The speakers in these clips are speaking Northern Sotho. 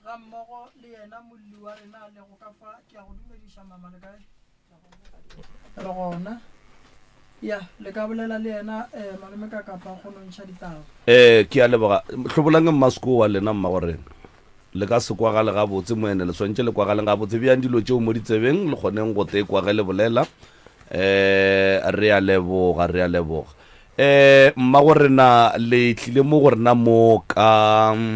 Ga mmogo le yena molli wa rena a lego ka fa, ke a go dumediša mama, le kae? Re gona. Ya, le ka bolela le yena eh, malome ka kapa go nontšha ditaba. Eh, ke a leboga. Hlobolang mmasko wa lena mma gore le ka se kwagale gabotse mo ene le swantše le kwagaleng gabotse. Beyang dilo tšeo mo ditsebeng le kgoneng go tekwa ge le bolela. Eh, re a leboga, re a leboga. Eh, mma go rena le tlile mo go rena mo ka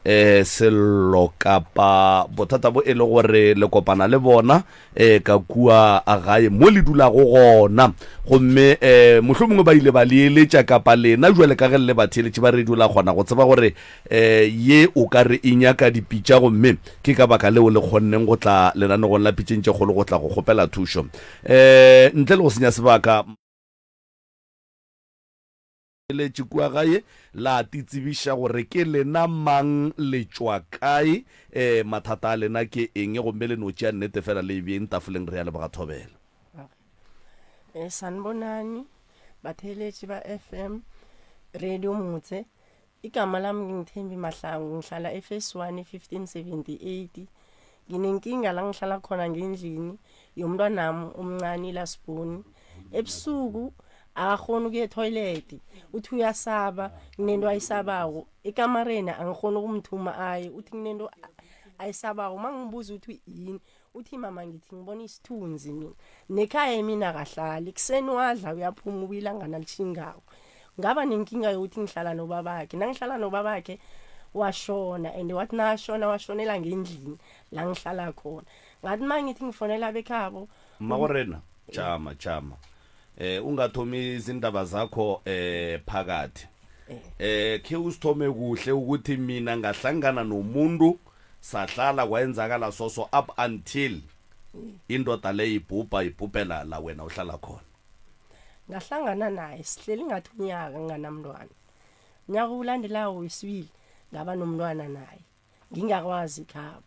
eh sello kapa bothata bo e le gore le kopana le bona eh ka kua gae mo le dulago gona gomme eh mohlomongwe ba ile ba le eletša kapa lena jwale ka ge le batheeletši ba radio la kgona go tseba gore eh ye o ka re e nyaka dipitša gomme ke ka baka leo le kgonneng go tla lenanegong la pitšeng tše kgolo go tla go kgopela thušo eh ntle le go senya sebaka Eletše kua gae, la titsebiša gore ke lena mang, le tšwa kae, ee, mathata a lena ke eng, gomme le no tšea nnete fela le e beeng tafoleng. Re a leboga, Thobela. Eh, sanibonani batheeletši ba FM Radio Motse. Igama lami nginguThembi Mahlangu, ngihlala eFase 1 1578. Nginenkinga la ngihlala khona ngendlini yomntwanami omncane ilasibhoni. Ebusuku akakhoni ukuya etoilet, uthi uyasaba, kunento ayisabako. Ekamareni angikhoni ukumthuma aye, uthi kunento ayisabako. Uma ngibuza ukuthi yini, uthi mama ngithi ngibona isithunzi mina nekhaya emini akahlali ekuseni wadla uyaphuma ubuya ilangana lishingako ngaba nenkinga yokuthi ngihlala nobabakhe nangihlala nobabakhe washona and wathi nashona washonela ngendlini la ngihlala khona ngathi uma ngithi ngifonela bekhabo Mmago-rena, jama, jama. Eh ungathomi izindaba zakho eh phakathi. Eh khe usithome kuhle ukuthi mina ngahlangana nomuntu sahlala kwayenzakala soso up until indoda le ibhubha ibhubhela la wena uhlala khona. Ngahlangana naye sihleli ngathi unyaka nginganamntwana. Unyaka ulandelayo wesibili ngaba nomntwana naye. Ngingakwazi ikhabo.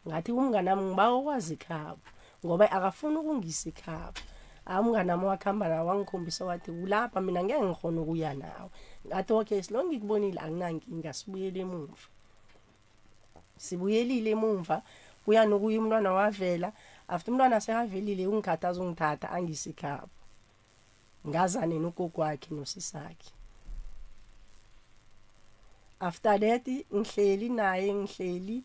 Ngathi kumnganami ngibawa ukwazi ikhabo ngoba akafuni ukungisa ikhabo. Ah umnganami wakhamba nawe wangikhombisa wathi kulapha mina ngeke ngikhona ukuya nawe. Ngathi okay silonke ngikubonile anginankinga sibuyele emuva. Sibuyelile emumva kuya nokuya umntwana wavela after umntwana sekavelile ungikhathaza ungithatha angise ekhabo. Ngazane nogogo wakhe nosisakhe. After that ngihleli naye ngihleli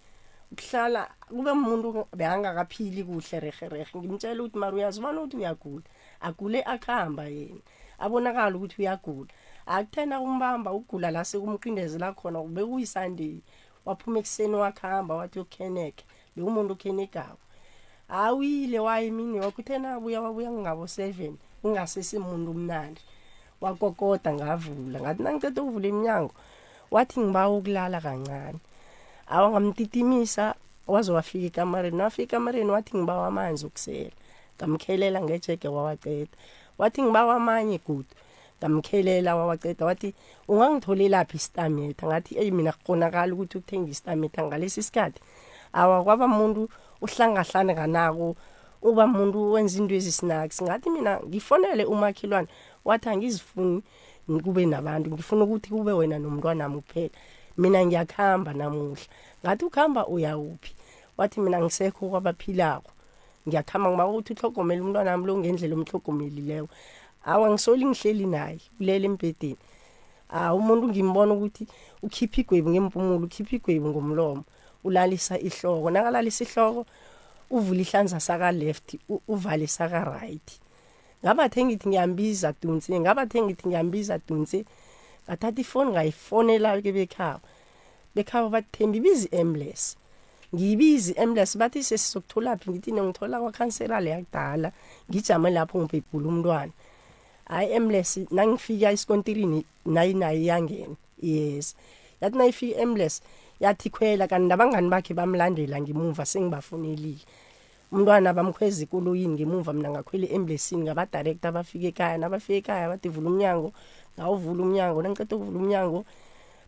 ukuhlala kube umuntu bekangakaphili kuhle rehe rehe ngimtshela ukuthi mara uyazibona ukuthi uyagula agule akuhamba yena abonakala ukuthi uyagula akuthena kumbamba ukugula la sekumqindezela khona bekuyi-sunday waphuma ekuseni wakuhamba wathi uyokukhenekha bekumuntu okhenegako awuyile waye emini yoke uthe nabuya wabuya ngabo-seven kungasesimuntu umnandi wakokoda ngavula ngathi nangiceda ukuvula iminyango wathi ngibawa ukulala kancane awa ngamtitimisa waze wafika ekamareni wafika ekamareni wathi ngibawa amanzi okusela ngamkhelela ngejege wawaceda wathi ngibawa amanye godu ngamkhelela wawaceda wathi ungangitholelaphi isitametha ngathi eyi mina kukonakala ukuthi ukuthenga isitametha ngalesi sikhathi awa kwaba muntu uhlangahlane kanako uba muntu wenza into ezisinaks ngathi mina ngifonele umakhelwane wathi angizifuni kube nabantu ngifuna ukuthi kube wena nomntwanami kuphela mina ngiyakuhamba namuhla ngathi ukuhamba uyawuphi wathi mina ngisekho kwabaphilako ngiyakhamba ngiba ukuthi utlhogomele umntwana wami lo ngendlela omtlhogomelileko awa ngisoli ngihleli naye ulele embhedeni ah umuntu ngimbona ukuthi ukhipha igwebu ngempumulo ukhipha igwebu ngomlomo ulalisa ihloko nakalalisa ihloko uvula ihlanza saka left uvale saka right ngabathe ngithi ngiyambiza dunsi ngabathe ngithi ngiyambiza dunsi ngathatha ifoni ngayifonela ke bekhabo bekhabo bathi Thembi biza i-ambulance ngiyibiza i-ambulance bathi sesizokutholaphi ngithi nongithola kwakhansela le yakudala ngijame lapho ngibhebhula umntwana hayi i-ambulance nangifika esikontirini nayi nayo iyangena yes yathi nayifika i-ambulance yathi khwela kanti nabangani bakhe bamlandela ngemuva sengibafonelile umntwana bamkhweza ekoloyini ngemuva mina ngakhwela e-ambulensini ngabadirector bafika ekhaya nabafika ekhaya bathi vula umnyango ngawuvula umnyango nangiceda ukuvula umnyango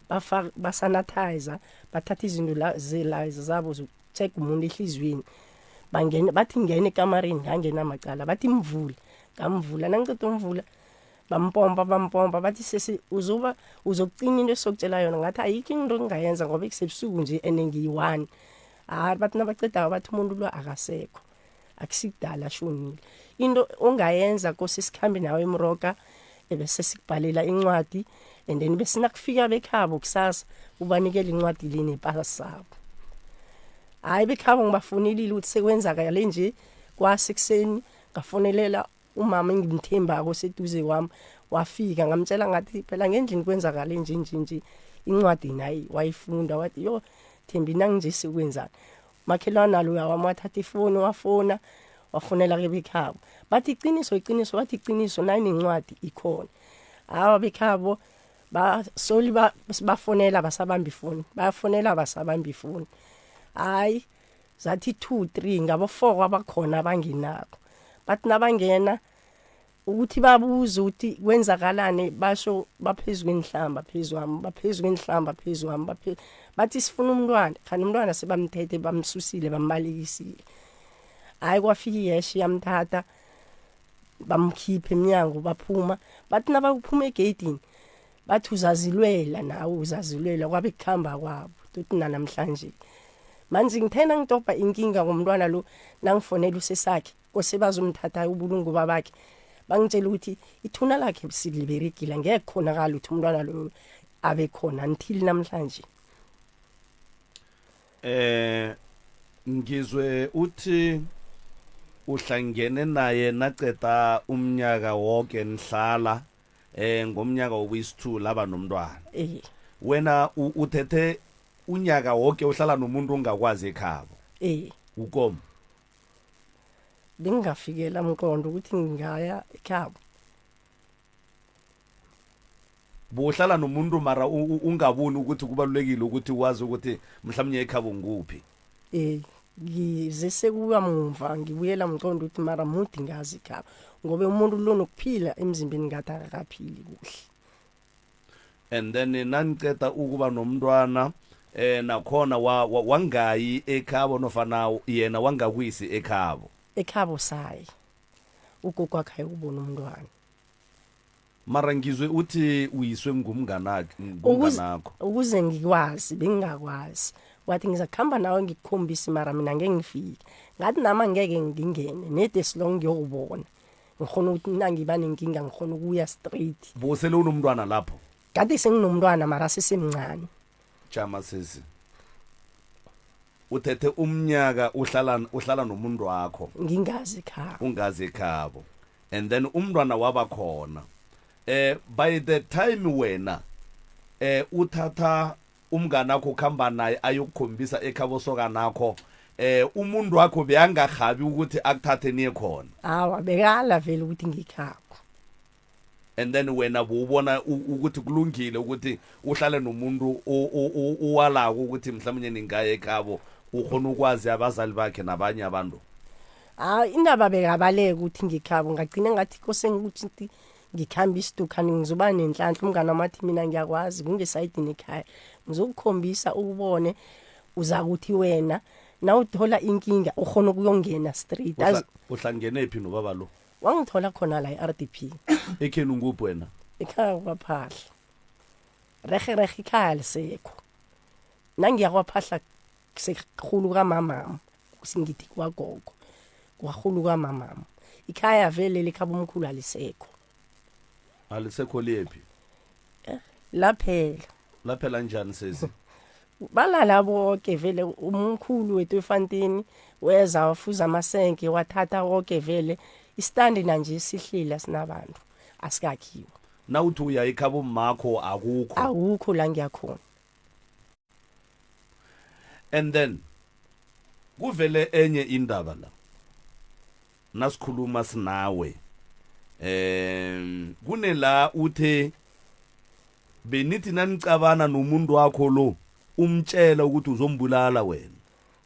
bafaka basanitizer bathatha izinto la zela zabo zokucheck umuntu ehliziyweni bangena bathi ngena ekamareni ngangena macala bathi mvule ngamvula nangiceda umvula. Bampompa bampompa bathi sesi uzoba uzokucina into esizokutshela yona. Ngathi ayikho into engingayenza ngoba kusebusuku nje ene ngiyi-one. Hayi bathi nabacedako bathi umuntu lo akasekho. Akusikudala ashonile. Into ongayenza kose sikhambe nawe emroka ebese sikubhalela incwadi and then bese nakufika bekhabo kusasa ubanikela incwadi le nepasa sabo. Hayi bekhabo ngibafonelile ukuthi sekwenzakale nje kwasekuseni ngafonelela umama engimthembako seduze kwami wafika ngamtshela ngathi phela ngendlini kwenzakale nje nje nje incwadi nayi wayifunda wathi yo Thembi nangije sekwenzani makhelwane nalo uyawami wathatha ifoni wafona wafonela ke bekhabo bathi iqiniso iqiniso bathi iqiniso nayi nencwadi ikhona hawa bekhabo basoli bafonela basabamba ifoni bayafonela basabamba ifoni hayi zathi 2 3 ngabo 4 abakhona abangenako bathi nabangena ukuthi babuze ukuthi kwenzakalani basho baphezu kwenhlamba phezu kwami baphezu kwenhlamba phezu kwami bathi sifuna umntwana khani umntwana sebamthethe bamsusile bambalekisile hayi kwafika iyeshe yamthatha bamkhipha emnyango baphuma bathi nabakuphuma egeyidini bathi uzazilwela nawe uzazilwela kwabe kukhamba kwabo tuthi nanamhlanje manje ngithena ngitobha inkinga ngomntwana lo nangifonela usesakhe kose bazomthatha ubulungu babakhe bangitshela ukuthi ithuna lakhe siliberegile ngeke khonakala ukuthi umntwana lo abe khona until namhlanje Eh ngizwe uthi uhlangene naye naceda umnyaka wonke nihlala eh ngomnyaka wobuyisithu laba nomntwana. Eh. Wena uthethe unyaka wonke uhlala nomuntu ongakwazi ekhabo. Eh. Ukom. Bengingafikela mqondo ukuthi ngingaya ekhabo. Buhlala nomuntu mara ungaboni ukuthi kubalulekile ukuthi wazi ukuthi mhlawumnye ekhabo nguphi. Eh ngize sekuba mumva ngibuyela mqondo ukuthi mara mudi ngazi ekhabo ngoba umuntu lo nokuphila emzimbeni ngathi akakaphili kuhle. And then naniceda ukuba nomntwana eh nakhona wangayi ekhabo nofana yena wangakwisi ekhabo. Ekhabo sayi. Ugogo wakhe ayokubona umntwana. Mara ngizwe uthi uyiswe ngumnganakhe ngumnganakho. Ukuze ngikwazi bengingakwazi. Wathi ngizakuhamba nawe ngikukhombise mara mina ngeke ngifike. Ngathi nami angeke ngingene nede silong ngiyokubona. Ngikhona ukuthi nangiba nenkinga ngikhona ukuya straight. Bosele unomntwana lapho. Kade senginomntwana mara sesemncane. Jama sisi. Uthethe umnyaka uhlala uhlala nomuntu wakho. Ngingazi ekhabo. Ungazi ekhabo. And then umntwana waba khona. Eh by the time wena eh uthatha umngane wakho ukhamba naye ayokukhombisa ekhabo sokanakho eh umuntu wakho beyangahabi ukuthi akuthathe niye khona. Awa bekala vele ukuthi ngikhabo. And then wena bowubona ukuthi kulungile ukuthi uhlale nomuntu owalako ukuthi mhlawumnye ningaye ekhabo ukhona ukwazi abazali bakhe nabanye abantu. Hayi indaba bekabaleka ukuthi ngikhabo ngagcina ngathi kose ngikuthi ngikhamba isidukhani ngizoba nenhlanhla umngane wami athi mina ngiyakwazi kungesayidini ekhaya ngizokukhombisa ukubone uzakuthi wena nawuthola inkinga ukhona ukuyongena straight. Uhlangene phi nobaba lo? Wangithola khona la e-RDP. Ekhenu nguphi wena? Ekhaya kwaphahla. Rehe rehe ikhaya lisekho. Nangiya kwaphahla sekuhulu kamamama. Singithi kwagogo. Kwahulu kamamama. Ikhaya vele likhaba omkhulu alisekho. Alisekho liyephi? Eh, laphela. Laphela njani sesi? Balala bonke vele umkhulu wethu efantini weza wafuza amasenke wathatha konke vele istandi nanje sihleli asinabantu asikakhiwa. Nawuthi uya ekhabo makho akukho. Akukho la ngiyakhona. And then kuvele enye indaba la. Nasikhuluma sinawe em kunela uthe benithi nanicabana nomuntu wakho lo umtshela ukuthi uzombulala wena.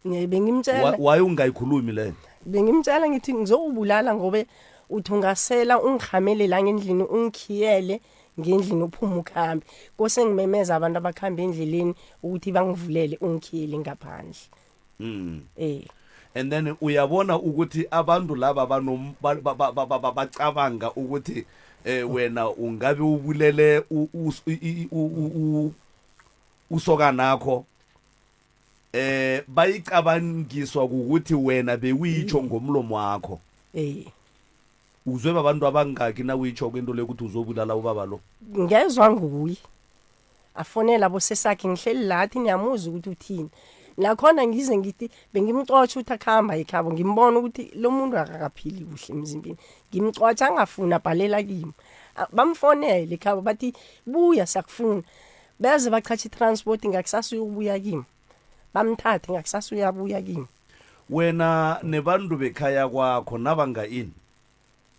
Ngiye bengimtshela. Waye ungayikhulumi leyo? Bengimtshela ngithi ngizokubulala ngobe uthi ungasela ungihamele la ngendlini ungikhiyele ngendlini uphume ukhambe. Kose ngimemeza abantu abakhamba endleleni ukuthi bangivulele ungikhiyele ngaphandle. Eh. And then uyabona ukuthi abantu laba banom ba- ba- ba- ba- ba- bacabanga ukuthi eh wena ungabe ubulele u- u- i- i- u- u- u- usokanakho eh bayicabangiswa ukuthi wena bewuyitsho ngomlomo wakho. Eh. Uzwe babantu abangaki nawuyitsho kwento le ukuthi uzobulala ubaba lo? Ngezwa nguye afonela bosesakhe ngihleli lathi niyamuzwa ukuthi uthini. Nakhona ngize ngithi bengimcotsha ukuthi akuhamba ekhabo, ngimbona ukuthi lo muntu akakaphili kuhle emzimbeni, ngimcotsha angafuni abhalela kimi. Bamfonele ekhabo bathi buya siyakufuna, beze bachatsha i-transport ngakusasa uyokubuya kimi, bamthathe ngakusasa uyabuya kimi. Wena nebantu bekhaya kwakho nabanga ini?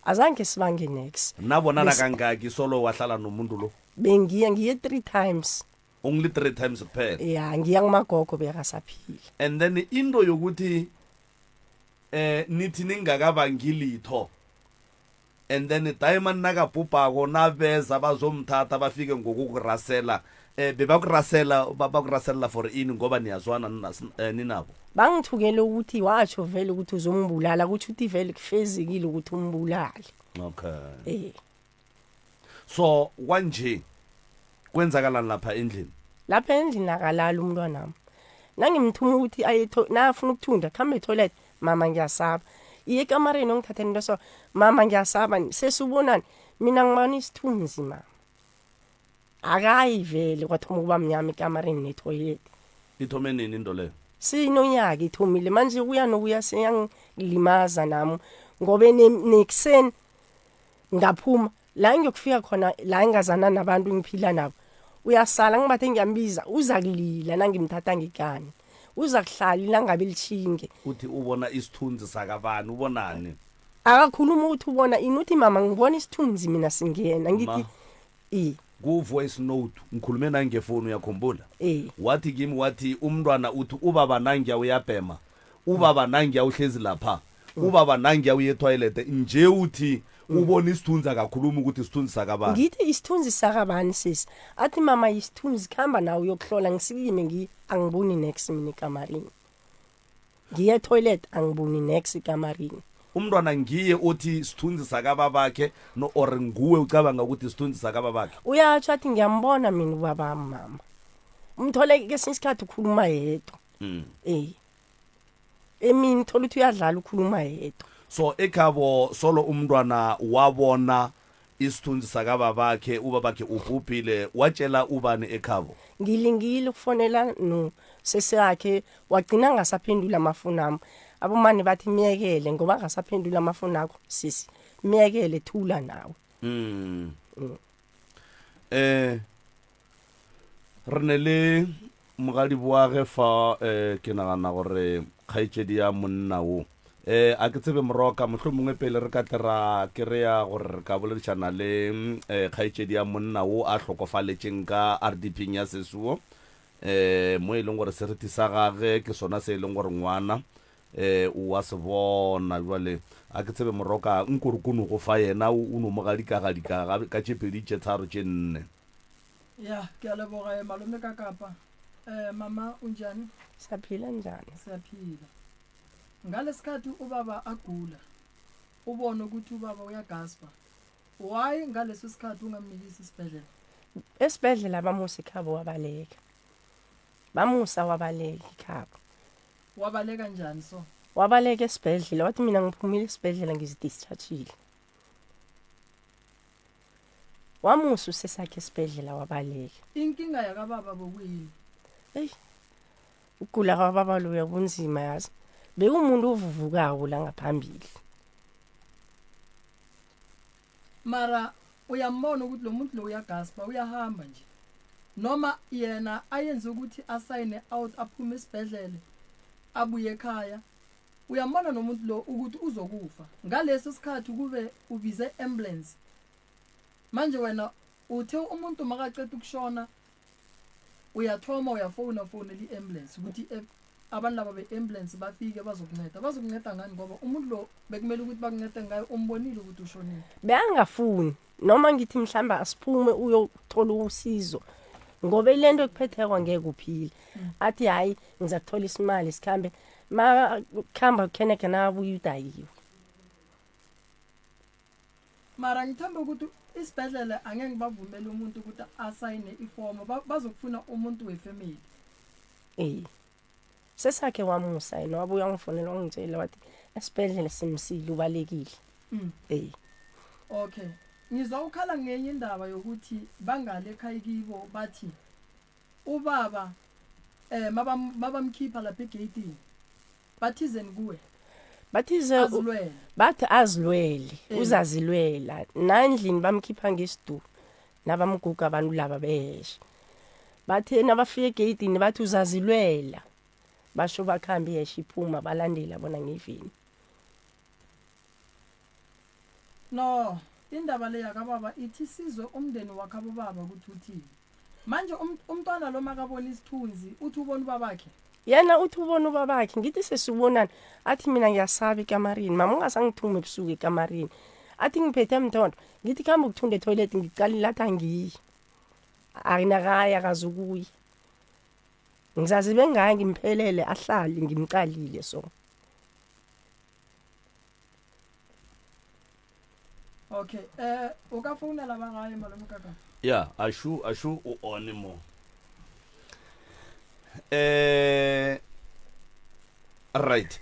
Azange sibange nex. Nabonana kangaki solo wahlala nomuntu lo? Bengiya ngiye 3 times. Only 3 times kuphela? Ya, ngiya kumagogo bekasaphila. And then into yokuthi eh nithi ningakabangi litho, and then diamond nakabhubhako nabeza bazomthatha bafike ngokukurasela, bebakurasela bakurasela for ini ngoba niyazwana ninabo? Bangithukele ukuthi watsho vele ukuthi uzombulala, kutsho ukuthi vele kufezekile ukuthi umbulale. Okay. So kwanje kwenzakalani lapha endlini? Lapha endlini akalali umntwanami. Nangimthuma ukuthi aye nafuna ukuthunda khambe etoilet, mama ngiyasaba. Iye ekamareni ongithathela into so, mama ngiyasaba. Sesubonani? Mina ngibona isithunzi mama. Akayi vele, kwathoma ukuba mnyama ekamareni netoilet. Ithome nini into leyo? Sinonyaka ithomile manje, kuya nokuya seyangilimaza nami, ngobe nekuseni ngaphuma la ngiyokufika khona la ngingazana nabantu ngiphila nabo, uyasala ngibathe ngiyambiza uza kulila nangimthatha ngikani, uza kuhlala ilangabe lichinge. Uthi ubona isithunzi sakabani, ubonani? Akakhuluma ukuthi ubona ini, uthi mama ngibona isithunzi mina singena, ngithi i ku-voice note ngikhulume nangefoni, uyakhumbula? Eh. Wathi kimi, wathi umntwana uthi ubaba nangiya uyabhema, ubaba nangiya uhlezi lapha, ubaba nangiya uye etoilet nje, uthi ubona isithunzi, akakhuluma ukuthi isithunzi sakabani. Ngithi isithunzi sakabani sisi? Athi mama isithunzi, khamba nawe uyokuhlola. Ngisikime ngi angiboni nex mina ekamareni, ngiye etoilet angiboni nex ekamareni. Umntwana ngiye othi sithunzi sakababakhe no or nguwe ucabanga ukuthi sithunzi sakababakhe? Uyatsho athi ngiyambona mina ubabami mama, umthole kesinye isikhathi ukhuluma yedwa. Eh, emini thola ukuthi uyadlala ukhuluma yedwa. So ekhabo solo umntwana wabona isithunzi sakababakhe, ubabakhe ubhubhile, watshela ubani ekhabo? Ngilingile ukufonela no sesakhe, wagcina angasaphendula amafoni ami. Abomane bathi miyekele ngoba angasaphendula amafoni akho sisi, miyekele, thula nawe. Re ne le mogadi boage fa, ke nagana gore kgaetšedi ya monna wo, a ke tsebe moroka, mohlomongwe pele re ka tle ra kry-a gore re ka boledišana le kgaetšedi ya monna wo a hlokofaletšeng ka RDP ya Sesuo, mo e leng gore seriti sa gage ke sona se e leng gore ngwana o wa se bona jwale. A ke tsebe moroka nko re kono go fa yena o no mo gadikagadika ka tše pedi tše tharo tše nne. Ya, ke a leboga malome ka kapa. Mama unjani? Siyaphila, njani? Siyaphila. Ngalesikhathi ubaba agula, ubone ukuthi ubaba uyagaspa, why ngaleso sikhathi ungamnikisi isibhedlela? Esibhedlela bamusa ikhabo wabaleka, bamusa wabaleka ikhabo. Wabaleka njani so? Wabaleka esibhedlela wathi mina ngiphumile esibhedlela ngizidischargile. Wamusa usesakhe esibhedlela wabaleka. Inkinga yakababa bokuyini? Eyi, ukugula kwababa loya kunzima yazi, bekumuntu ovuvukako la ngaphambili. Mara uyambona ukuthi lo muntu lo uyagaspa, uyahamba nje, noma yena ayenze ukuthi asayine out aphume esibhedlele abuye ekhaya, uyambona nomuntu lo ukuthi uzokufa ngaleso sikhathi, kube ubize ambulance. Manje wena uthe umuntu makaceda ukushona uyathoma uyafona fonela i-ambulance ukuthi abantu laba be-ambulance bafike bazokunceda. Bazokunceda ngani? Ngoba umuntu lo bekumele ukuthi bakuncede ngayo, umbonile ukuthi ushonile. Bekangafuni noma ngithi mhlawumbe asiphume uyothola usizo. Ngoba ile nto ekuphetheko ngeke uphile. Athi hayi ngiza kuthola isimali sikhambe. Ma kukhamba kheneke nabuya udayiwe. Mara ngithemba ukuthi isibhedlela angeke ngibavumele umuntu ukuthi asayine ifomo bazokufuna umuntu wefamily. Eh. Sesakhe wamusa yena wabuya wangifonela wangitshela wathi esibhedlela simsile ubalekile. Eh. Okay. Ngizwa ukhala ngenye indaba yokuthi bangale ekhaya kibo bathi ubaba eh mabamkhipha lapha egeyitini bathizeni kuwe Bathize azilwele. Bathi azilwele, Eh. uzazilwela. Nandlini bamkhipha ngesidu nabamguga abantu laba beheshe. Bathe nabafika egeyidini bathi uzazilwela. Basho bakhambe iheshe iphuma balandela bona ngeveni. No, indaba le yakababa ithi sizwe umndeni wakhabo baba ukuthi uthini. Manje um, umntwana lo makabona isithunzi uthi ubona ubabakhe. Yena uthi ubona ubabakhe ngithi sesibonani athi mina ngiyasaba ekamarini mama ungasangithumi ebusuku ekamarini athi ngiphethe mthondo ngithi khamba ukuthunda etoilet ngicalile athi angiyi akinakaya akazukuya ngizazi bengaya ngimphelele ahlale ngimcalile so. Okay, eh o ka founela ba gae malome kaka? Ya, ashu ashu o one mo. Eh right.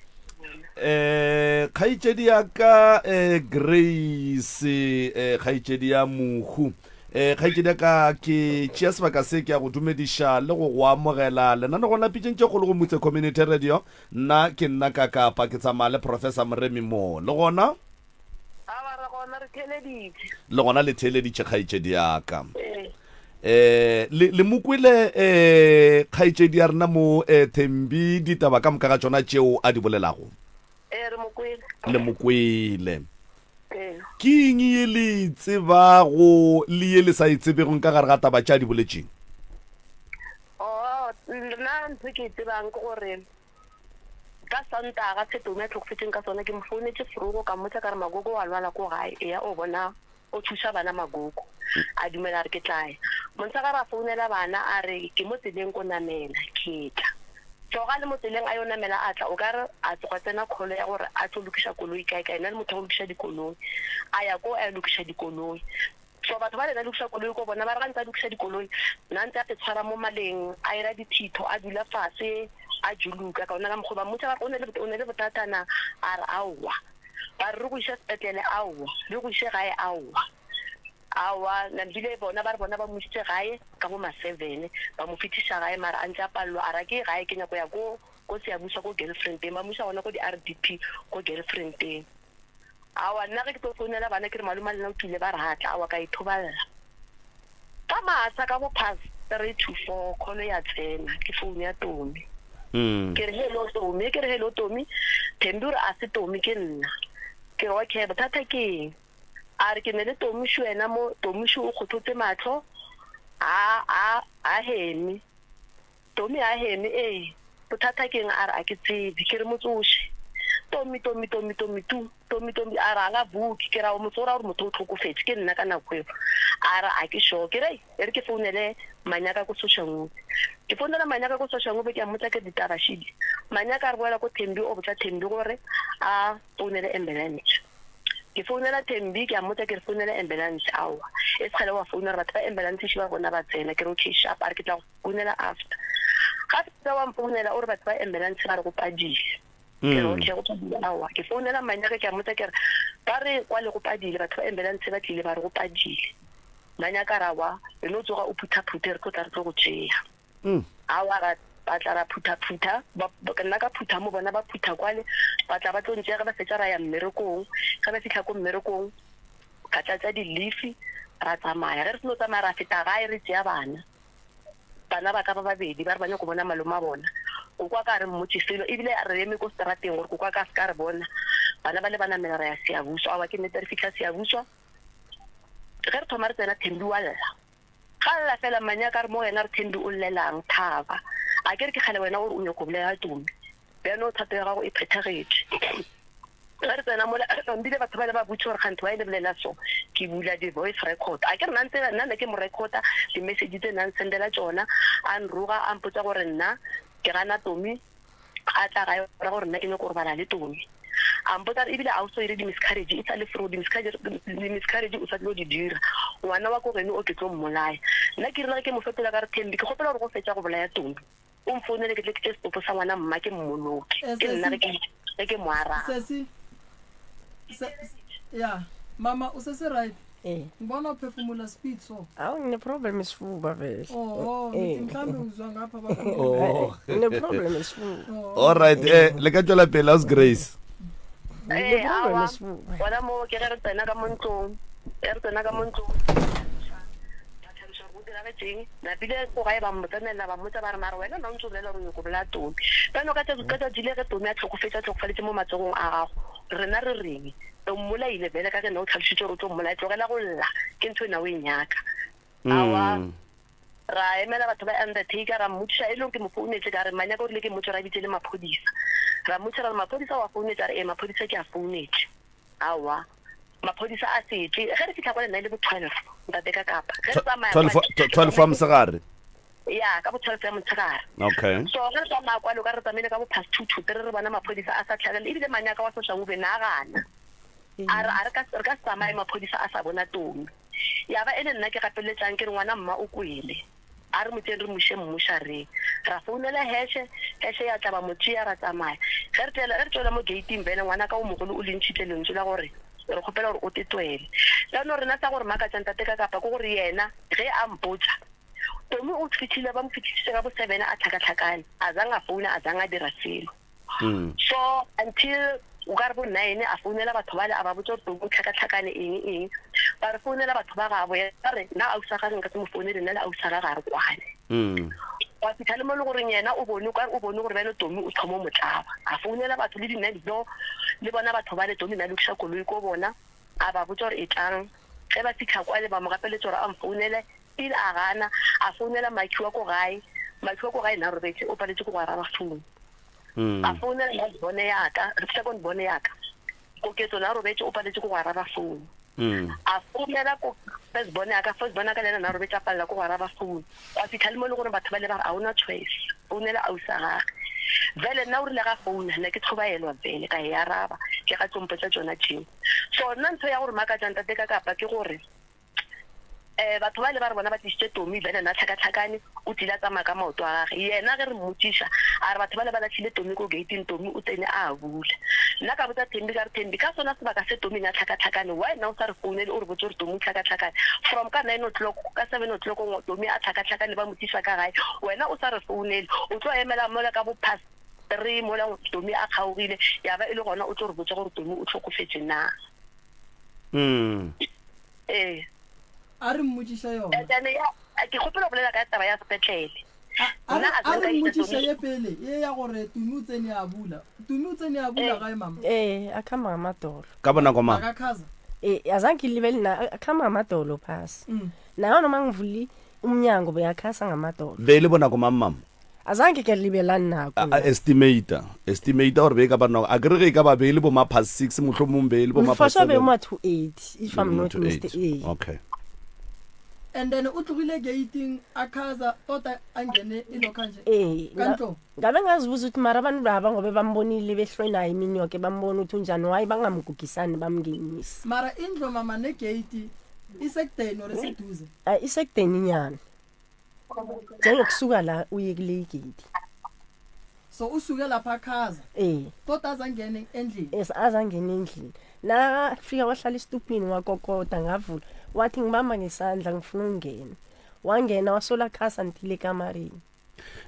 Eh kgaitšedi ya ka eh Grace eh kgaitšedi ya mohu eh kgaitšedi ya ka ke tšea sebaka se ke ya go dumediša le go go amogela lenanegong la pitšeng tše kgolo go Mutse Community Radio nna ke nna ka kapa ke tsamaya le Professor Moremi mo le gona Awa, re gona re theeleditše. Le gona le theeleditše kgaetšedi ya ka. Ee. Eh, le, le mo kwele eh, kgaetšedi ya rena mo eh, Thembi ditaba ka moka ga tšona tšeo a di bolelago? Ee, re mo kwele. Le mo kwele. Ee. Ke eng ye le e tsebago le ye le sa e tsebegong ka gare ga taba tše a di boletšeng? Oh, nna ntho e ke e tsebang ke gore Ka Sontaga se Tumi a hlokofetšeng ka sona, ke mo founetše forogo ka mmotša ka re Magogo o a lwala ko gae, eya o bona o thuša bana Magogo. A dumela a re ke tla ya. Montshegare a founela bana a re ke mo tseleng ko namela, ke etla. So ga a le mo tseleng a yo namela a tla, o ka re a tsoga tsena call ya gore a tlo lokiša koloi kae kae, na le motho wa go lokiša dikoloi. A ya ko a yo lokiša dikoloi. So batho ba lena lokiša koloi ko bona ba re ga ntse a lokiša dikoloi na ntse a se tshwara mo maleng a era dithitho a dula fase a juluka ka ona ka mokgwa ba mmotša ba re o ne le o ne le bothata na a re aowa ba re re go iše sepetlele aowa re go iše gae aowa aowa nambile bona ba re bona ba mo isitse gae ka bo ma seven ba mo fetiša gae mara a ntse a palelwa a re a ke ye gae ke nyako ya ko ko Siyabuswa ko girlfriendeng ba mo iša gona ko di R_D_P ko girlfriendeng. Aowa, nna ge ke tlo founela bana ke re malome a lena o tlile ba re ha tla, aowa ka ithoballa. Ka masa ka bo past 3 to 4 call ya tsena, ke phone ya Tomi. Ke re hello Tomi, ke re hello Tomi, Thembi o re a se Tomi ke nna. Ke re okay bothata ke eng? A re ke ne le Tomiši wena mo, Tomiši o kgothotse mahlo a a a heme. Tomi a heme, Ee, bothata ke eng? A re, A ke tsebe. Ke re, Mo tsoše. Tomi, Tomi, Tomi, Tomi, tu. Tomi, Tomi, a re, A ga buke. Ke ra, O motse o ra gore motho o hlokofetše? Ke nna ka nako eo. A re, A ke sure. Ke re, Ei, e re ke founele Manyaka ko Soshanguve. Ke founela Manyaka ko Soshanguve, ke a mmotša ke re ditaba šidi. Manyaka a re, Boela ko Thembi o botša Thembi gore a founele ambulance. Ke founela Thembi, ke a mmotša ke re, Founela ambulance. Aowa, e se kgale wa founa gore batho ba ambulance še ba bona ba tsena. Ke re, Okay, sharp. A re, Ke tla go. Founela after. Ga fetsa wa mfounela o re batho ba ambulance ba re go padile. Ke re okay go padile aowa. Ke founela Manyaka ke a mmotsa ke re ba re kwa le go padile batho ba ambulance ba tlile ba re go padile. Manyaka a re aowa re no tsoga o phuthaphuthe re tlo tla re tlo go tšea. Aowa ra ba tla ra phuthaphutha ba nna ka phutha mo bona ba phutha kwale ba tla ba tlo ntšea ge ba fetša ra ya mmerekong ge ba fihla ko mmerekong ka tlatša di-leave ra tsamaya ge re seno tsamaya ra feta gae re tšea bana. Bana ba ka ba babedi ba re ba nyako bona malome a bona. Koko wa ka a re mmotše selo, ebile re eme ko seterateng gore koko wa ka a se ka re bona. Bana bale ba namela ra ya Siyabuswa. Aowa ke nnete re fihla Siyabuswa, ge re thoma re tsena Thembi wa lla. Ga lla fela mmane a ka re mo wena re Thembi o llelang? Thaba. A ke re ke kgale wena o re o nyako bolaya Tumi. Bjano thato ya gago e phethagetše. Ge re tsena mola, bile batho bale ba botše gore kganthe why le bolela so. Ke bula di-voice record. A ke re nna ntse nna ne ke mo recorda di-message tse nna nsendela tšona, a nroga a mpotša gore nna ke gana Tomi a tla gae ra gore nna ke nyako robala le Tomi. A mpotša gore ebile a o so ire di-miscarriage e sa le fro di-miscarriage di-miscarriage o sa tlo di dira. Ngwana wa ko geno o ke tlo mmolaya. Nna ke rile ge ke mo fetola ka re Thembi ke kgopela gore go fetša go bolaya Tomi o mfounele ke tle ke tše setopo sa ngwana mma ke mmoloke. Eh, Ke nna sesi. ge ke ge ke mo araba. Sesi. Se, ya. Mama o sese right. Eh. Ngibona uphefumula speed so. Awu ngine-problem esifuba vele. Oh, Eh. ngithi mhlambe uzwa ngapha bakhuluma. Oh. Ngine-problem esifuba. Oh. All right, eh le ka tšwela pele aus Grace. Ee, Ngine-problem aowa. esifuba. Gona moo ke ge re tsena ka mo ntlong, ge re tsena ka mo ntlong, ba tlhaloša gore go diragetšeng. Napile ko gae ba mo tsenelela, ba mmotša ba re, Mara wena na o ntše o bolela gore o nyoko bolaya Tomi? Bjalo ka tšatši ka tšatši le ge Tomi a hlokofetše, a hlokofaditše mo matsogong a gago, rena re reng? O mmolaile bjale ka ge nna o hlalošitše gore o tlo mmolaya. Tlogela go lla, ke ntho e na o e nyaka. Aowa. Ra emela batho ba undertaker, ra mmotšiša, e le gore ke mo founetše, ka re, Manyaka o rile ke mmotše gore a bitše le maphodisa. Ra mmotšiša ra re, Maphodisa o a founetše? A re, Ee, maphodisa ke a founetše. Aowa, maphodisa a se tle. Ge re fihla kwa lena e le bo 12, ntate ka Kapa. Ge re tsamaya kwa, 12 wa mosegare? Ya, ka bo 12 ya motshegare. Okay. So ge re tsamaya kwale, o ka re re tsamaile ka bo past two to three, re bona maphodisa a sa tlhagelele. Ebile Manyaka wa Soshanguve na a gana. A re, a re ka, re ka se tsamaye maphodisa a sa bona Tomi. Ya ba e le nna ke gapeletšang ke re, Ngwana mma o kwele. A re mo tšeeng re mo iše mmošareng. Ra founela Heshe, Heshe ya tla ba mo tšea ra tsamaya. Ge re tšwela, ge re tšwela mo geiting bjale ngwanaka o mogolo o le ntšhitše lentšu la gore re kgopela gore o tetwele. Bjano rena sa go re makatša ntate ka kapa ke gore yena ge a mpotša Tomi o fihlile ba mo fihlišitše ka bo seven a hlakahlakane, a zang a founa a zang a dira selo. So until o ka re bo nine a founela batho bale a ba botša gore Tomi o hlakahlakane eng eng. Ba re founela batho ba gabo yena a re nna ausi wa gage nka se mo founele nna le ausi wa gage ga re kwane. Gwa fihla le mo e le goreng yena o bone o ka re o bone gore bjale Tomi o thoma o mo tlaba. A founela batho le di-next door le bona batho bale Tomi ne a lokiša koloi ko bona a ba botša gore etlang. Ge ba fihla kwale ba mo gapeletša gore a mfounele Still a gana, a founela Makhi wa ko gae, Makhi wa ko gae na robetše, o paletše ke go araba phone. A founela last born ya ka, second born ya ka, Koketso na robetše, o paletše ke go araba phone. A founela ko first born ya ka, first born ya ka le yena na robetše, a palela ke go araba phone. Gwa fihla le mo e le gore batho ba ile ba re a o na choice, founela ausi a gage. Bjale nna o rile ga founa, ne ke tlhobaelwa bjale, ka e araba, ke ga tlo mpotša tšona tšeo. So nna ntho ya gore makatša ntate ka kapa ke gore, Um batho bale ba re bona ba tlišitše Tomi bjale na tlhakatlhakane o tlile a tsamaya ka maoto a gage. Yena ge re mmotšiša a re batho bale ba lahlile Tomi ko gate-ing Tomi o tsene a a bula. Nna ka botša Thembi ka re Thembi ka sona sebaka se Tomi ne a tlhakatlhakane why nna o sa re founele o re botše gore Tomi o tlhakatlhakane from ka nine o'clock ka seven o'clock Tomi a tlhakatlhakane ba mo tliša ka gae wena o sa re founele o tlo emela mola ka bo past three mola Tomi a kgaogile ya ba e le gona o tlo re botša gore Tomi o hlokofetše na. Ee. A re mmotšiše yona. And then ya, ke kgopela go bolela ka taba ya sepetlele. A, a re, a re mmotšiše ye pele, ye ya gore Tumi o tsene a bula. Tumi o tsene a bula gae, mama? Ee, a khama ngamadolo. Ka bonako, mama. Akakhaza? Ee, azange ngilibele na, akhama ngamadolo phasi. Nayo noma ngivule umnyango beyakhasa ngamadolo. Be e le bonako mang, mama? Azange ke libelane nako A, nna. estimata, estimata gore be e ka ba nako. A ke re ge e ka ba be e le bo ma past six, mohlomong be e le bo ma For past sure be seven. ma to eight, if I'm Be ma not to eight. mistaken. Okay. And then o tlogile gate-ing a khaza tota a ngene e lokha nje Ee, ka nga- ntlong. ngabe ngazibuza ukuthi mara abantu laba ngobe bambonile behlwe naye imini yoke bambona ukuthi unjani why bangamgugisani bamngenise Mara indlo mama ne gate isekudeni or iseduze? Ah, isekudeni nyana njengokusuka la uye kule igate So usuke lapha khaza. ee Tota azangene endlini. Yes, azangena endlini nafika wahlala esitupini wakokota ngavula wathi ngibamba ngesandla ngifuna ukungena wangena wasola khasa ntile ekamareni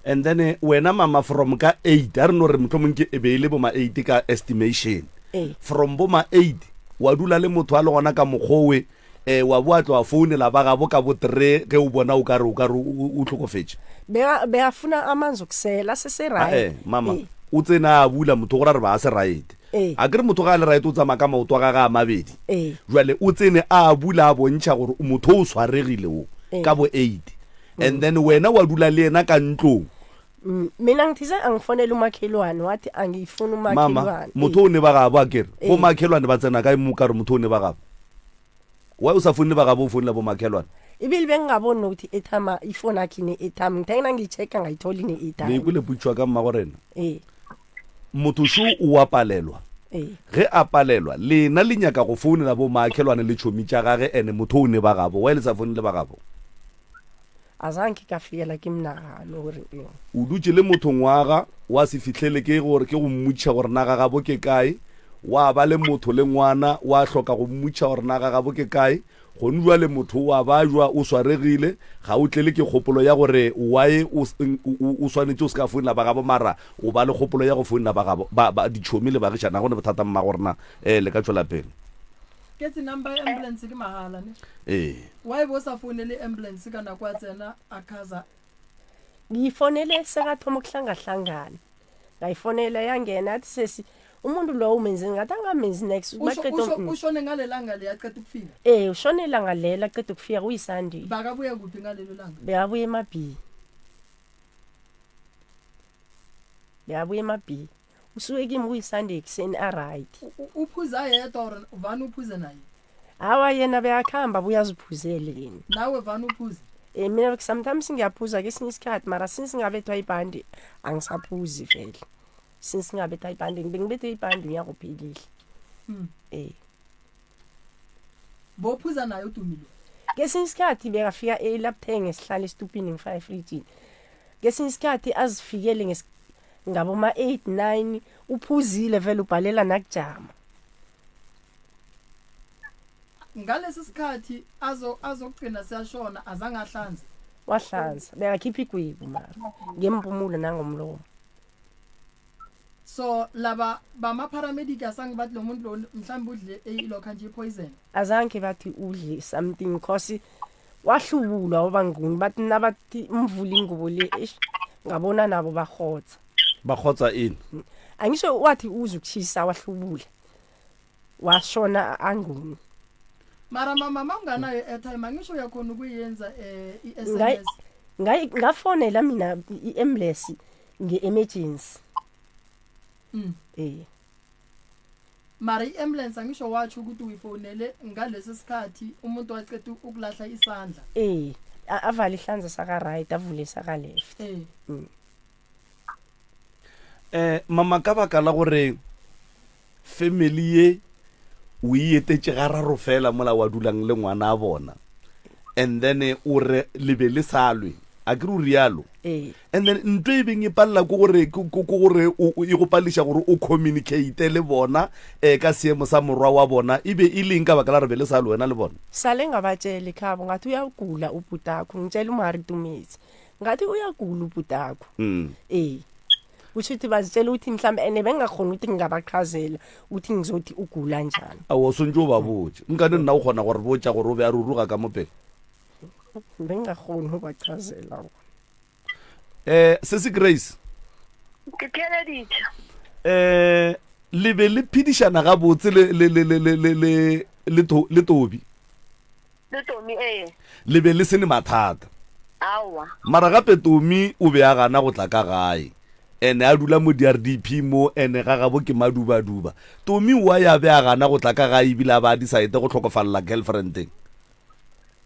And then eh, wena mama from ka 8 a re no re mohlomong ke e be e le bo ma 8 ka estimation. Ee. From bo ma 8 wa dula le motho a le gona ka mokgowe eh wa bo a tlo a founela ba gabo ka bo 3 ge o bona o ka re o ka re o o hlokofetše. Beka bekafuna amanzi okusela asese Ah, eh right. mama Ee. o tsena a bula motho go ra re ba a se right. Ee. A ke re motho ga a le right o tsamaya ka maoto a gage a mabedi. Ee. Jwale o tsene a bula a bontšha gore motho o swaregile o Ee. ka bo 8. And then wena wa dula le yena ka ntlong. Mm, mina ngithize angifonele umakhelwane wathi angiyifuni Mama umakhelwane. motho o ne ba gabo a kere. Bo Ee. makhelwane ba tsena kae mo ka re motho o ne ba gabo. Why o sa founele ba gabo o founela bomakhelwane? Ebile bengingaboni nokuthi i-airtime ifoni yakhe ine-airtime ngithe nangiyi-check-a ngayithola Le ine-airtime. kwele putšwa ka mmago rena. Ee. Motho šo o a palelwa. Ee. Ge a palelwa, lena le nyaka go founela bomakhelwane le tšhomi tša gage ene motho o ne ba gabo. Why le sa founele ba gabo? Azange ka fiela ke menagano gore eng. O dutše le motho ngwaga, wa se fihlele ke gore ke go mmotšiša gore na ga gabo ke kae, wa ba le motho le ngwana, wa hloka go mmotšiša gore na ga gabo ke kae, gone bjale motho o a bajwa, o swaregile, ga o tlele ke kgopolo ya gore why o, o, o swanetše o se ka founela ba gabo mara o ba le kgopolo ya go founela ba gabo, ba, ba, ditšhomi le bagišana, ga go ne bothata mmagorena, eh, le ka tšwela pele. Ketse number ya ambulance ke mahala ne? Ee. Why bo sa founele ambulance ka nako a tsena a khaza? Ngiyifonele sekathoma ukuhlangahlangana. Ngayifonela yangena yathi sesi umuntu lowo umenzeni ngathi angamenzi next Usho baqeda usho ushone ngalelanga le yaqeda ukufika. Eh ushone ilanga lela aqeda ukufika kuyiSunday. Bakabuya kuphi ngalelo langa? Bekabuya emabhi. Bekabuya emabhi. Usuke kimi kuyiSunday ekuseni a right. Uphuza yedwa or vane uphuze naye? Awa yena bekakhamba abuye aziphuzele yena. Nawe vane uphuze? Eh mina sometimes ngiyaphuza kesinye isikhathi mara since ngabethwa ibhandi angisaphuzi vele. Since ngabethwa ibhandi bengibethwe ibhandi unyaka ophelile. Mm. Eh. Bophuza naye uDumi lo. Kesinye isikhathi bekafika elapthenge sihlale esitupini ngifaka efrijini. Kesinye isikhathi azifikele nges ngaboma 8 9 uphuzile vele ubhalela nakujama. Ngalesi sikhathi azo azokugcina siyashona azange ahlanze. Wahlanza bekakhipha igwebu mara ngempumulo nangomlomo. So laba bama paramedic asange bathi lo muntu lo mhlawumbe udle ilokha nje poison. Azange bathi udle something cause wahlubulwa waba nguni bathi nabathi mvula ingubo le eish ngabona nabo barhotsa. Barhotsa ini? Angisho wathi uze ukushisa wahlubula. Washona anguni. Mara mama mawunganayo airtime angisho uyakhona ukuyenza eh Ngayi i-SMS. ngayi ngafonela mina i-ambulance nge-emergency. Mm. Eh. Mara i-ambulance angisho watsho ukuthi uyifonele ngalesi sikhathi umuntu waqeda ukulahla isandla. Eh, avale ihlanza saka right avule saka left. Eh. Eh mama ka baka la gore family ye o e etetše gararo fela mola wa dulang le ngwana a bona and then o re le be le sa lwe a ke re o rialo Ee. and then ntho e beng e palela ke gore ke gore e go paleliša gore o communicate le bona um ka seemo sa morwa wa bona e be e leng ka baka la re be le sa le wena le bona Sale ngabatshela ekhabo ngathi uyagula ubhutakho ngitshela umari Dumetse ngathi uyagula ubhutakho mm. eh kusho ukuthi bazitshela ukuthi mhlawumbe ene bengingakhoni ukuthi ngingabachazela ukuthi ngizothi ugula njani aowa o swantse o ba botše nkane nna o kgona gore botša gore o be a ruruga ka mo pele bengingakhoni ubachazela um eh, sesi grace ke theeleditše um le be le phedišana gabotse le le le le le le le le tobi Le Tomi, ee. Le be le se ne mathata. Aowa. Mara gape Tomi o be a gana go tla ka gae. Ene a dula mo DRDP mo ene ga gabo ke madubaduba. Tomi why a be a gana go tla ka gae ebile a ba a decide go hlokofalela girlfriendeng?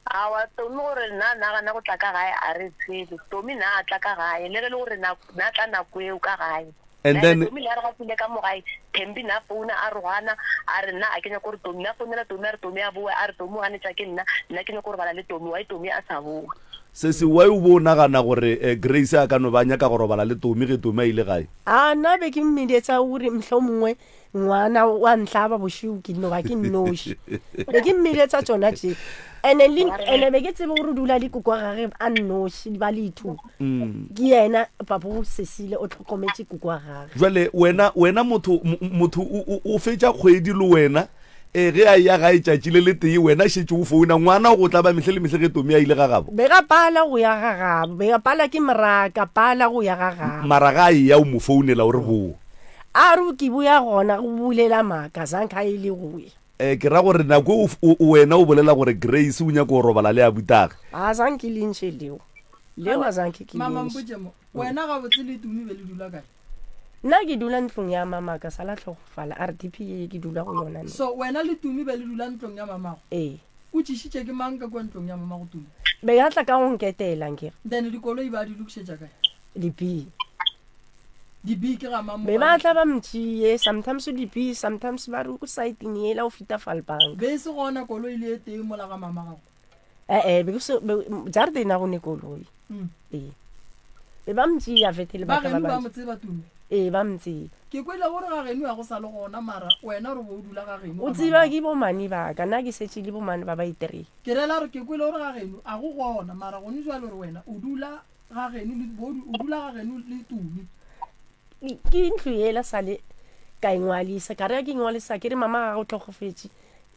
Aowa, Tomi gore nna na gana go tla ka gae a re tsebe. Tomi na a tla ka gae le ge le gore na na tla nako eo ka gae. And then. Tomi le a re ga tsile ka mo gae, Thembi na founa a rogana, a re nna a ke nyako gore Tomi, na founela Tomi a re Tomi a boe, a re Tomi o ganetša ke nna, nna ke nyako go robala le Tomi, why Tomi a sa boe? Sesi, why o bo o nagana gore Grace a ka no ba a nyaka go robala le Tomi ge Tomi a ile gae? A nna be ke mmiletsa gore mohlomongwe ngwana wa ntlaba bošego ke no ba ke nnoši. Be ke mmiletsa tšona tše. Ene le ene be ke tsebe gore o dula le koko wa gage a nnoši ba le two. Ke yena papa o sesile o tlhokometše koko wa gage. Jwale wena wena motho motho o o fetša kgwedi le wena e ge a eya gae tšatši le letee wena šetše o founa ngwana o go tlaba mehle le mehle ge Tomi a ile ga gabo. Be ga pala go ya ga gabo be ga pala ke moraka pala go ya ga gabo. Mara ga a eya o mo founela o re boa. A re ke boya gona go bulela maaka zanka a ile go ya. Eh, ke ra gore nako e o, wena o bolela gore Grace o nyaka go robala le abutagwe. A zanke le ntše leo. Leo a zanke ke Mama le ntše. mpotše mo, wena gabotse le Tumi be le dula kae? Nna ke dula ntlong ya mamaka sa la hlokofala RDP ye ke dula go yona nna. So wena le Tumi be le dula ntlong ya mamago? Ee. O tšišitše ke mang ka kua ntlong ya mamago Tumi? Be ya tla ka go nketela nkere. Then dikoloi ba di lokišetša kae? Di-B. Di-B ke ga mang Be ba tla ba mtšie, sometimes di-B, sometimes ba re ko siteng yela go fita Falbank. Be e se gona koloi le e tee mola ga mama gago? Eh-eh, be go se, be, jarateng a go ne koloi. Ee. Be ba mtšea fete le Ba batho ba geno ba bantši. mo tseba Tumi? Ee, ba mtseba. Ke kwele gore ga geno ga go sa le gona mara wena o re bo o dula ga geno O ga tseba mamago. ke bomane ba ka, nna ke šetše le bomane ba ba itireng. Ke rela gore ke kwele gore ga geno a go gona mara gone jwale gore wena o dula ga geno le bo o dula ga geno le Tumi. Ke ntlo yela sale ka ingwalisa, ka re ke ingwalisa ke re mama ga go tlhokofetše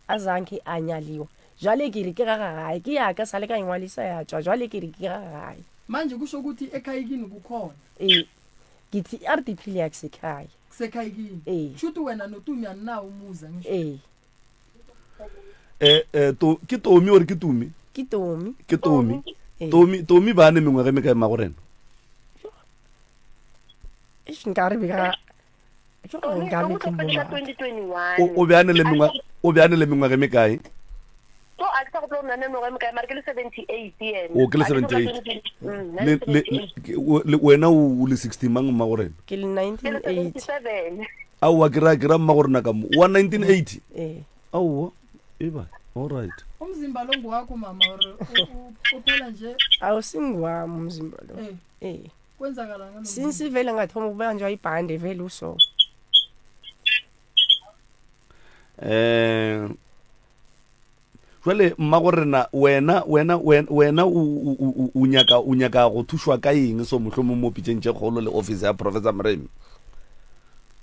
a zanke a nyaliwa. Jwale ke re ke ga gagae, ke ya ka sale ka ingwalisa ya tšwa, jwale ke re ke ga gagae. Manje kusho ukuthi ekhaya kini kukhona. Ee. Ngithi i-RDP le yakusekhaya. Kusekhaya kini. Ee. Kushuthi wena noTumi aninawo umuzi angisho. Ee. Eh, eh, to, ke Tomi or ke Tumi? Ke Tomi. Ke Tomi. Ee. Tomi, Tomi ba ne mengwaga e mekae mmago rena? Eish, nkare be ka jo Tomi, nka Tomi be ke o hlokofetše ka mo 2021. O, o be a ne le mengwa, o be a ne le mengwaga e mekae? So a ke sa gopola gore nna mengwaga e mekae mara ke le 78 yena. O ke le A ke tlo 78. 20 mm, Le, le, 1978. ke- o- le, wena o, o le 60 mang mmago rena? Ke le Ke le 1980. 77. Aowa, ke ra, ke ra mmago rena ka mo. Wa 1980? Ee. Aowa, e ba, all right. Umzimba lo ngowakho mama or uphela nje Awusingwami umzimba lo. eh Ee. kwenzakalani ngalo Since vele ngathoma ukubanjwa ibhande vele uso. Eh, jwale mmago rena wena wena wena wena o o o nyaka o nyaka go thušwa ka eng so mohlomong mo pitšeng tše kgolo le office ya Professor Moremi?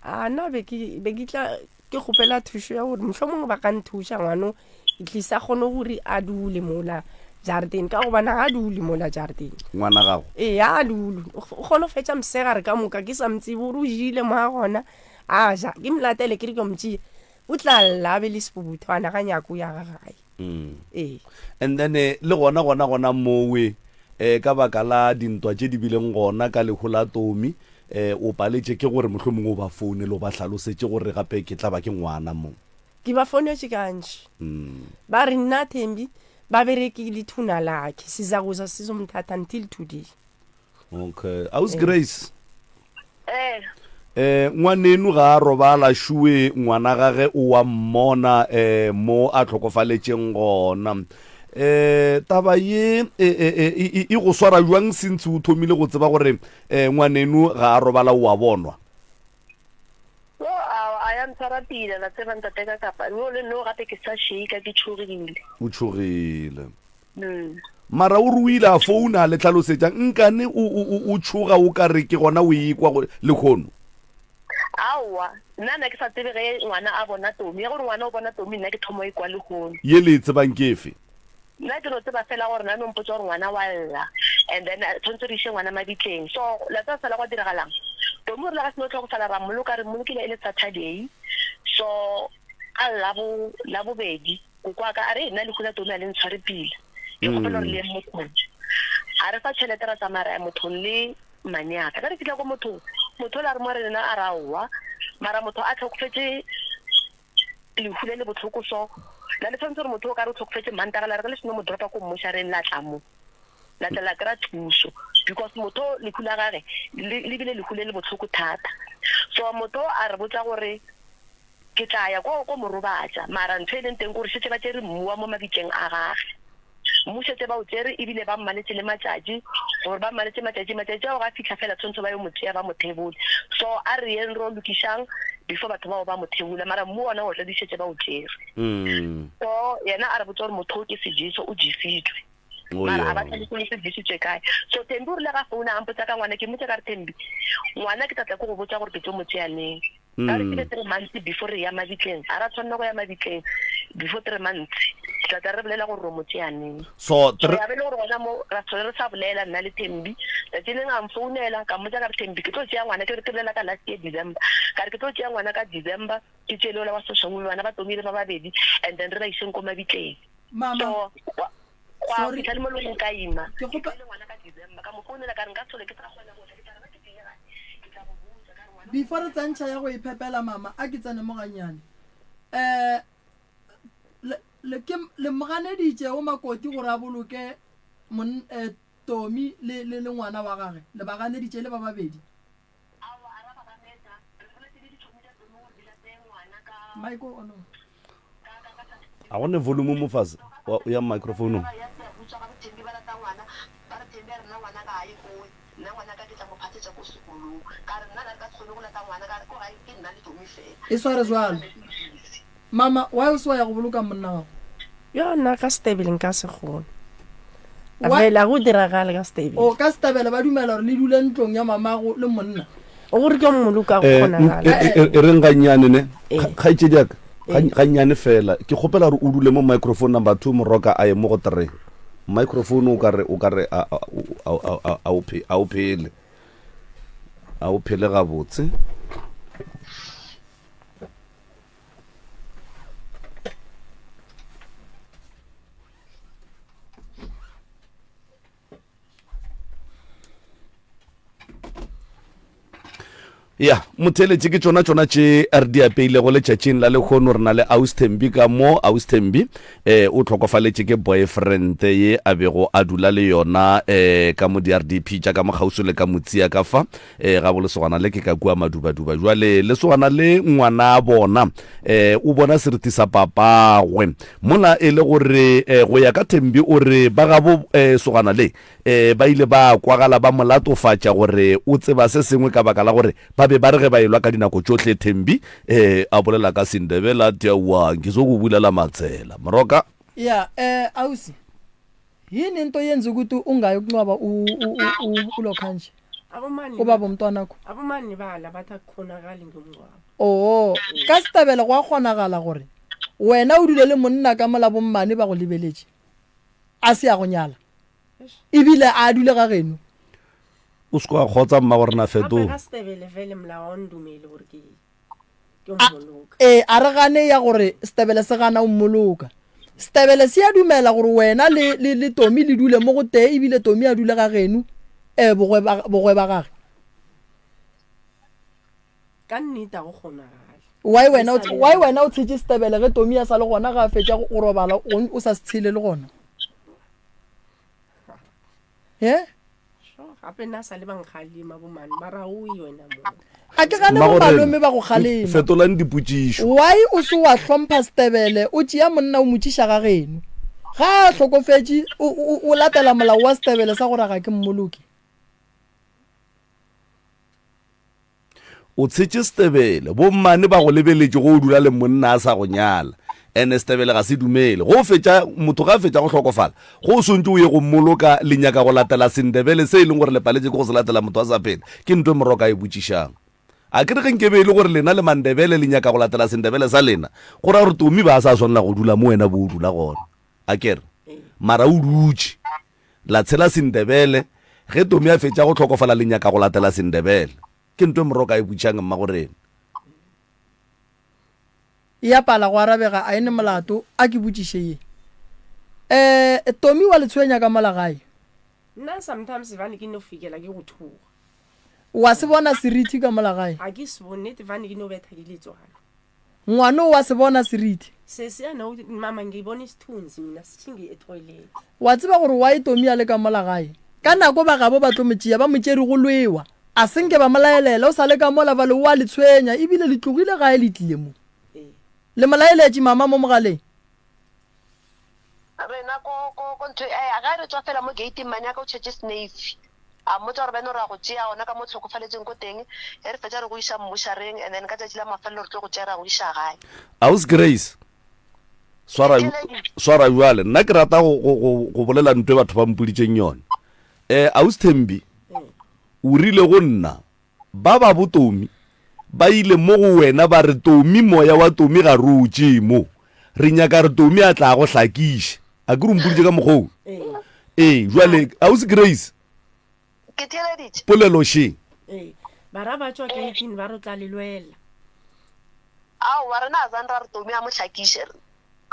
A nna be ke be ke tla ke kgopela thušo ya gore mohlomongwe ba ka nthuša ngwano at least a kgone gore a dule mola jarateng ka gobane ga a dule mola jarateng. Ngwana gago? Ee, ga a dule. O kgone go fetša mosegare ka moka ke sa mo tsebe gore o jele mo a gona a ja. Ke mo latele ke re ke yo mo tšea o tla lla a be le sepubuthwana ga nyako ya ga gae. Ee. And then eh, le gona gona gona mowe eh, ka baka la dintwa tše di bileng gona ka lehu la Tomi eh, o paletše ke gore mohlomongwe o ba founele o ba hlalosetše gore gape ke tla ba ke ngwana mo. Ke ba founetše gantši. Ba re nna Thembi ba berekile thuna lakhe sizakuza sizomthatha until today. Okay. Aus Grace. Eh. Eh ngwanenu ga a robala šue ngwana gage o wa mmona eh mo a tlhokofaletšeng gona. Eh taba ye e e e e go swara jwang since o thomile go tseba gore eh ngwanenu ga a robala o wa bonwa? Yo a a ya ntshwara pila la tseba ntate ka kapa yo le no gape ke sa shake ke tšhogile. O tšhogile. Mara o re o ile a founa a le hlalosetša nkane o, o, o, o tšhoga o ka re ke gona o ekwa go, lehono? Aowa, nna na ke sa tsebe ge ngwana a bona Tomi. Ya gore ngwana o bona Tomi nna ke thoma o ekwa lehono. Ye le e tsebang ke efe? Nna ke no tseba fela gore na no mpotša gore ngwana wa lla and then tshwanetse re iše ngwana mabitleng. So la tseba fela gwa diragalang? Tomi o rile ga se no hlokofala ra mmoloka, re mmolokile e le Saturday. So ka labo, Labobedi. Koko wa ka a re, Nna lehu la Tomi a le ntshware pila. Ke kgopela gore le yeng mothong. A re fa tšhelete ra tsamaya ra ya mothong le mmane ya ka. Ge re fihla ko mothong, motho ola a re mo re lena a re aowa. Mara motho a hlokofetše lehu le le bohloko so. La le tshwanetse gore motho o ka re o hlokofetše Mantaga la re ge le seno mo dropa ko mmošareng la tla mo. La tla la kry-a thuso because motho lehu la gage le le bile lehu le le bohloko thata. So motho a re botša gore Ke tla ya ko, ko mo robatša. Mara ntho e leng teng ke gore šetše ba tšere mmu wa mo mabitleng a gage. Mmu šetše ba o tšere, ebile ba mmaletše le matšatši, gore ba mmaletše matšatši. Matšatši ao ga a fihla feela tshwantsho ba yo mo tšea ba mo thebole. So a re yeng ro lokišang before batho bao ba mo thebola. Mara mmu ona already šetše ba o tšere. So yena a re botša gore motho o ke sejeso, o jesitšwe. Oh, Mara a ba yeah. tlhalose gore se jesitšwe kae. So Thembi o rile ga founa a mpotša ka ngwana, ke mmotša ka re Thembi, ngwana ke tla tla ke go botša gore ke tlo mo tšea neng. Ka re ke 3 months before re ya mabitleng, ga ra tshwanela go ya mabitleng before 3 months. Tla tla re bolela gore ro mo tšea neng. So, So ya be le gore gona mo ra tlhole re sa bolela nna le Thembi. Tsatsi leng a mfounela ka mmotsa ka re Thembi ke tlo tšea ngwana ke re ke bolela ka last year December. Ka re ke tlo tšea ngwana ka December ke tšee le ola wa Soshanguve bana ba Tomile ba babedi and then re ba iseng ko mabitleng. Mama. So gwa gwa Sorry. fihla le mo leng ka ima. Ke Ke kgopa tšeile ngwana ka December ka mo founela ka re nka se tlhole ke sa kgona go tla ke tla re ba ke tlile gae ke tla go botša ka re ngwana Before re tsentšha ya go iphepela mama a ke tsene mo gannyane. Eh le Le ke le mo ganeditše o makoti gore a boloke mon eh, Tomi le le le ngwana wa gage. Le ba ganeditše le ba babedi. Aowa, a ra ba ganetša. Re boletše le ditšhomi tša Tomi gore di late ngwana ka Mic o on. ka ka ka A go ne volume mo fase wa ya microphone. Ba ya Siyabuswa ga bo Thembi ba lata ngwana ba re Thembi a re nna ngwana ka a ye koe nna ngwana ka ke tla mo phathetša ko sekolong ka re nna na re ka se kgone go lata ngwana ka re ko gae ke nna le Tomi fela E sware jwalo. Mama, why o se wa ya go boloka monna wa go? Yo nna ka Setebele nka se kgone. Why? Fela go diragale ka Setebele. O ka Setebele ba dumela gore le dule ntlong ya mamago le monna. Gore ke mmoloka go Eh, kgonagala. e- e- e reng gannyane ne Eh. Kgaetšedi ya ka gannyane fela ke kgopela gore o dule mo microphone number 2 moroka a ye mo go 3 microphone o ka re o ka re a a a- a- a o phe- a o phele a o phele gabotse ya motheeletše ke tšona tšona tše re di apeilego letšatšing la lehono re na le aus Thembi ka mo aus Thembi eh o tlhokofaletše ke boyfriend ye a bego a dula le yona eh ka mo di-RDP tša ka mo kgauswi le ka motsia ka fa eh ga bolesogana le ke ka kua madubaduba jwale lesogana le ngwana bona eh o bona seriti sa papagwe mola e le gore eh, go ya ka Thembi o re ba gabo eh, sogana le Ee, ba ile ba kwagala ba mo latofatša gore o tseba se sengwe ka baka la gore ba be ba re ge ba elwa ka dinako tšohle Thembi ee, a bolela ka Sendebele a ti aowa ngizokubulela matsela. Moroka. Ya, eh ausi. Yini into yenza ukuthi ungayi ukuncwaba u u u ulokhanje? Abomani Ubaba umntwanakho. Abomani bala bathi akukhonakali ngomngcwabo. Oo, ka Setabele gwa kgonagala gore wena o dule le monna ka mola bommane ba go lebeletše a se a go nyala. Ebile a dule ga geno. O se ke wa kgotsa mma gore na fetoga. Gape ga Setebele fele molao ga o ndumele gore ke ke mmoloka. Ee, a re gane ya gore Setebele se gana o mmoloka. Setebele se a dumela gore wena le, le, le Tomi le dule mo go tee ebile Tomi a dule ga geno, ee, bogwe ba, bogwe ba gage. Ka nnete ga go kgonagale. Why wena o, why wena o tshetše Setebele ge Tomi a sa le gona ge a fetša go robala o, o sa se tshele le gona? Ye? Gape nna sa le ba nkgalema bomane ba ra o yona mo. A ke gane bo malome ba go kgalema. Fetolang dipotšišo. Why o se wa hlompha Setebele o tšea monna o mo tšiša ga geno? Ga a hlokofetše o, o, o latela molao wa Setebele sa gore ga ke mmoloke. O tshetše Setebele, bommane ba go lebeletše go o dula le monna a sa go nyala. Ene Setebele ga se dumele. Go o fetša, motho ga a fetša go hlokofala, go o swantše o ye go mmoloka, le nyaka go latela Sendebele se e leng gore le paletše ke go se latela motho a sa phela. Ke ntho e Moroka a e botšišang. A ke re ge nke be e le gore lena le Mandebele le nyaka go latela Sendebele sa lena, go ra gore Tomi ba a sa swanela go dula mo wena bo o dula gona. A ke re? Mara o dutše. La tshela Sendebele, ge Tomi a fetša go hlokofala le nyaka go latela Sendebele. Ke ntho e Moroka a e butšang mmagorena. E a pala go arabega a ene molato a ke botšiše ye. Eh Tomi wa le tshwenya ka mola gae? Nna sometimes vane ke no fikela ke go thuga. Wa se bona serithi ka mola gae? Ga ke se bone nnete vane ke no betha ke letswalo. Ngwano wa se bona serithi? Sesi a no mama ngibona isithunzi mina sitjhinge etoilet. Wa tseba gore why Tomi a le ka mola gae? Ka nako ba gabo ba tlo mo tšea, ba mo tšere go lwewa. A se nke ba mo laelela, o sa le ka mola bale o a le tshwenya, ebile le tlogile gae le tlile mo. Le mo laeletše mama mo mogaleng? Rena ko, ko, ko ntho, eh, ga re tswa fela mo gate-ing mane ya ka o tšhetše snake. A mmotša gore bene re ya go tšea gona ka mo tlhokofaletseng ko teng, ge re fetša re go iša mmošareng and then ka tšatši la mafelelo re tlo go tšea ra go iša gae. Aus Grace, swara, swara bjale. Nna ke rata go, go, go, go bolela ntho e batho ba mpoditšeng yona. Eh, Aus Thembi, o rile go nna, ba ba bo Tomi ba ile mo go wena ba re, Tomi, moya wa Tomi ga re o tšee mo. Re nyaka re Tomi a tla go hlakiše. A ke re o mpoditše ka mokgwa wo? Ee, jwale, Ausi Grace, Ke theeleditše. polelo še. Ee, bara ba tšwa gate-ing ba re o tla le lwela. Aowa, rena a zang ra re Tomi a mo hlakiše.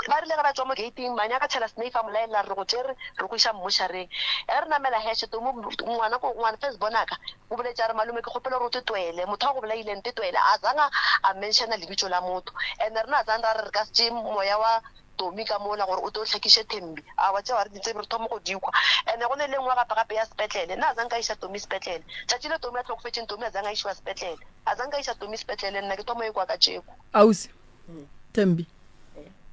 Ba rile ge ba tšwa mo gate-ing, Manya ka tšhela Snafe a mo laelela re go tšere re go iša mmošareng. Ge re namela heše, Tomo, ngwana ko, ngwana first born aka, o boletše a re, Malome, ke kgopela gore o tetwele, motho a go bolaile ntetwele. A zanga a mentiona lebitso la motho. And rena a zang ra re re ka se tšee moya wa. Tomi ka mola gore o tlo hlakiše Thembi. Aowa tšeo ga re di tsebe, re thoma go di kwa. Ene go ne le nngwe gape gape ya sepetlele. Nna a zanka a iša Tomi sepetlele. Tšatši le Tomi a hlokofetšeng Tomi a zang a išiwa sepetlele. A zanka a iša Tomi sepetlele nna ke thoma go ekwa ka tšeko. Ausi Thembi,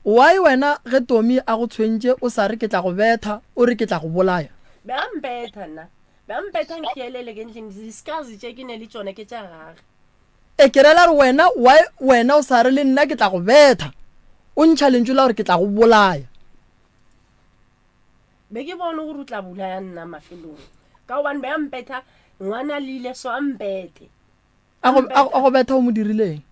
why wena ge Tomi a go tshwentše o sa re ke tla go betha o re ke tla go bolaya? Be a mpetha nna. Be a mpetha nkhielele ke ntleng di-scars tše ke ne le tšona ke tša gage. E ke rela re wena why wena o sa re le nna ke tla go betha o ntšha lentšu la gore ke tla go bolaya. Be ke bone gore o tla bolaya nna mafelong ka gobane be a mpetha ngwana lile so a mpethe. A go, a go betha o mo dirileng?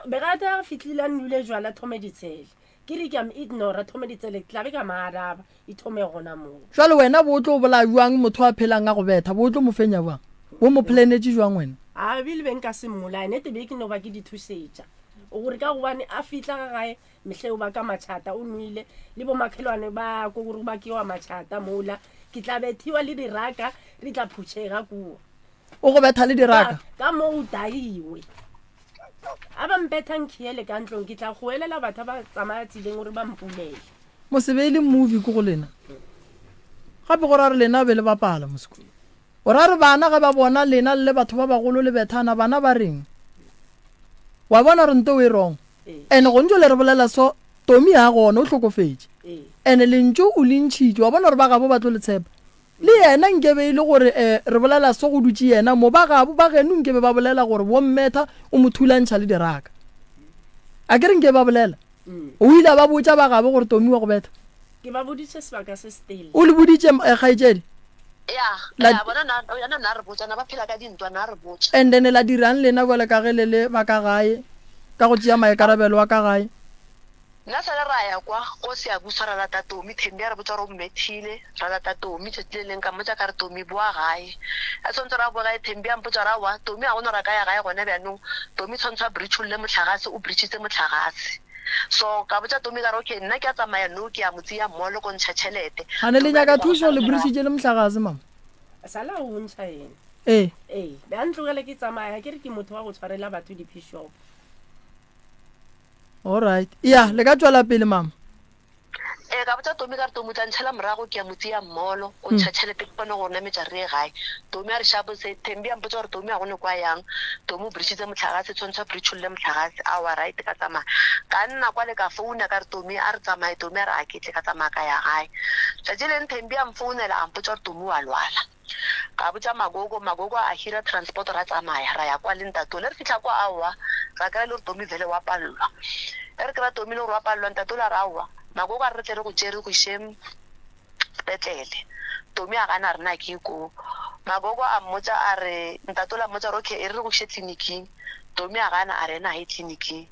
Be ga a fihlile a nwile jwala thome ditshele. Ke re ke a mo ignora thome ditshele ke tla be ka mo araba e thome gona moo. Jwale wena bo tlo bolaya jwang motho a phelang a go betha? Bo tlo mo fenya bjang? Bo mo planetše jwang wena? A bile be nka se mmolaye nete be ke no ba ke di thušetša gore ka gobane a fihla ga gae mehle o baka matšhata o nwile le bomakhelwane ba ko gore o bakiwa matšhata mola ke tla bethiwa le diraka re tla phutšhega kua. O go betha le diraka? Ka mo o daiwe. A ba mpetha nkhiele ka ntlong ke tla goelela batho ba tsamaya tseleng gore ba mpulele. Mosebe e le movie ko go lena. Gape go ra re lena be le bapala moseko. O ra re bana ge ba bona lena le le batho ba bagolo le bethana bana ba reng? Wa bona gore nto e wrong. Ene go ntšo le re bolela so Tomi ha gona o hlokofetše. Ene lentšu o le ntšhitše wa bona gore ba gabo ba tlo le tshepa. Le yena nke be e le gore re bolela so go dutše yena mo, ba gabo, ba geno nke be ba bolela gore wo mmetha o mo thulantšha le diraka. A ke re nke ba bolela? O ile a ba botša ba gabo gore Tomi wa go betha? Ke ba boditše sebaka se setele. O le boditše, kgaetšedi? Ya, La, ya bona na, yena na re botša, na ba phela ka dintwa, na re botša. And then la dirang lena bjale ka ge le le ba ka gae, ka go tšea maikarabelo a ka gae? Nna sale ra ya kwa ko Siyabuswa ra lata Tomi, Thembi a re botša gore o mmethile, ra lata Tomi tšatši le leng ka mmotša ka re Tomi boa gae, a tshwantse gore a boe gae Thembi a mpotša gore aowa Tomi ga gona gore a ka ya gae gona bjanong, Tomi tshwantse a britšholle mohlagase o britšitse mohlagase. So ka botša Tomi ka re okay nna ke a tsamaya nou ke ya Motseya mall ko ntšha tšhelete, Gane le Tomi a nyaka dira go thušo sala le morago. britšitše le mohlagase mama? Sala o ntšha yena. Ee. Ee, be a ntlogele ke tsamaya, ke re ke motho wa go tshwarela batho di-bishop. Alright. Ya, le ka tšwela pele mama. Ee, ka botša Tomi ka re, Tomi o tla ntšhala morago, ke ya Motseya Mall go ntšha tšhelete ke kgone go nametša re ye gae. Tomi a re, Shapo se. Thembi a mpotša gore Tomi ga go ne kwa yang. Tomi o britšitse mohlagase, tshwantšho a britšholle mohlagase. Aowa, right, ka tsamaya. Ka nna kwale ka founa ka re, Tomi a re tsamaye. Tomi a re, A ke tle. Ka tsamaya ka ya gae. Tšatši le leng Thembi a mfounela a mpotša gore Tomi o a lwala. Ka botša Magogo, Magogo a hira transport ra tsamaya ra ya kwa le Ntatole. Re fihla kwa aowa, ra kry-a e le gore Tomi vele wa pallwa. Ge re kry-a Tomi e le gore wa pallwa, Ntatole a re aowa, Magogo a re re tle re go tšee re go iše sepetlele. Tomi a gana a re na ke ye koo. Magogo a mmotša a re, Ntatole a mmotša gore okay e re re go iše tleliniking. Tomi a gana a re ena ga ye tleliniking.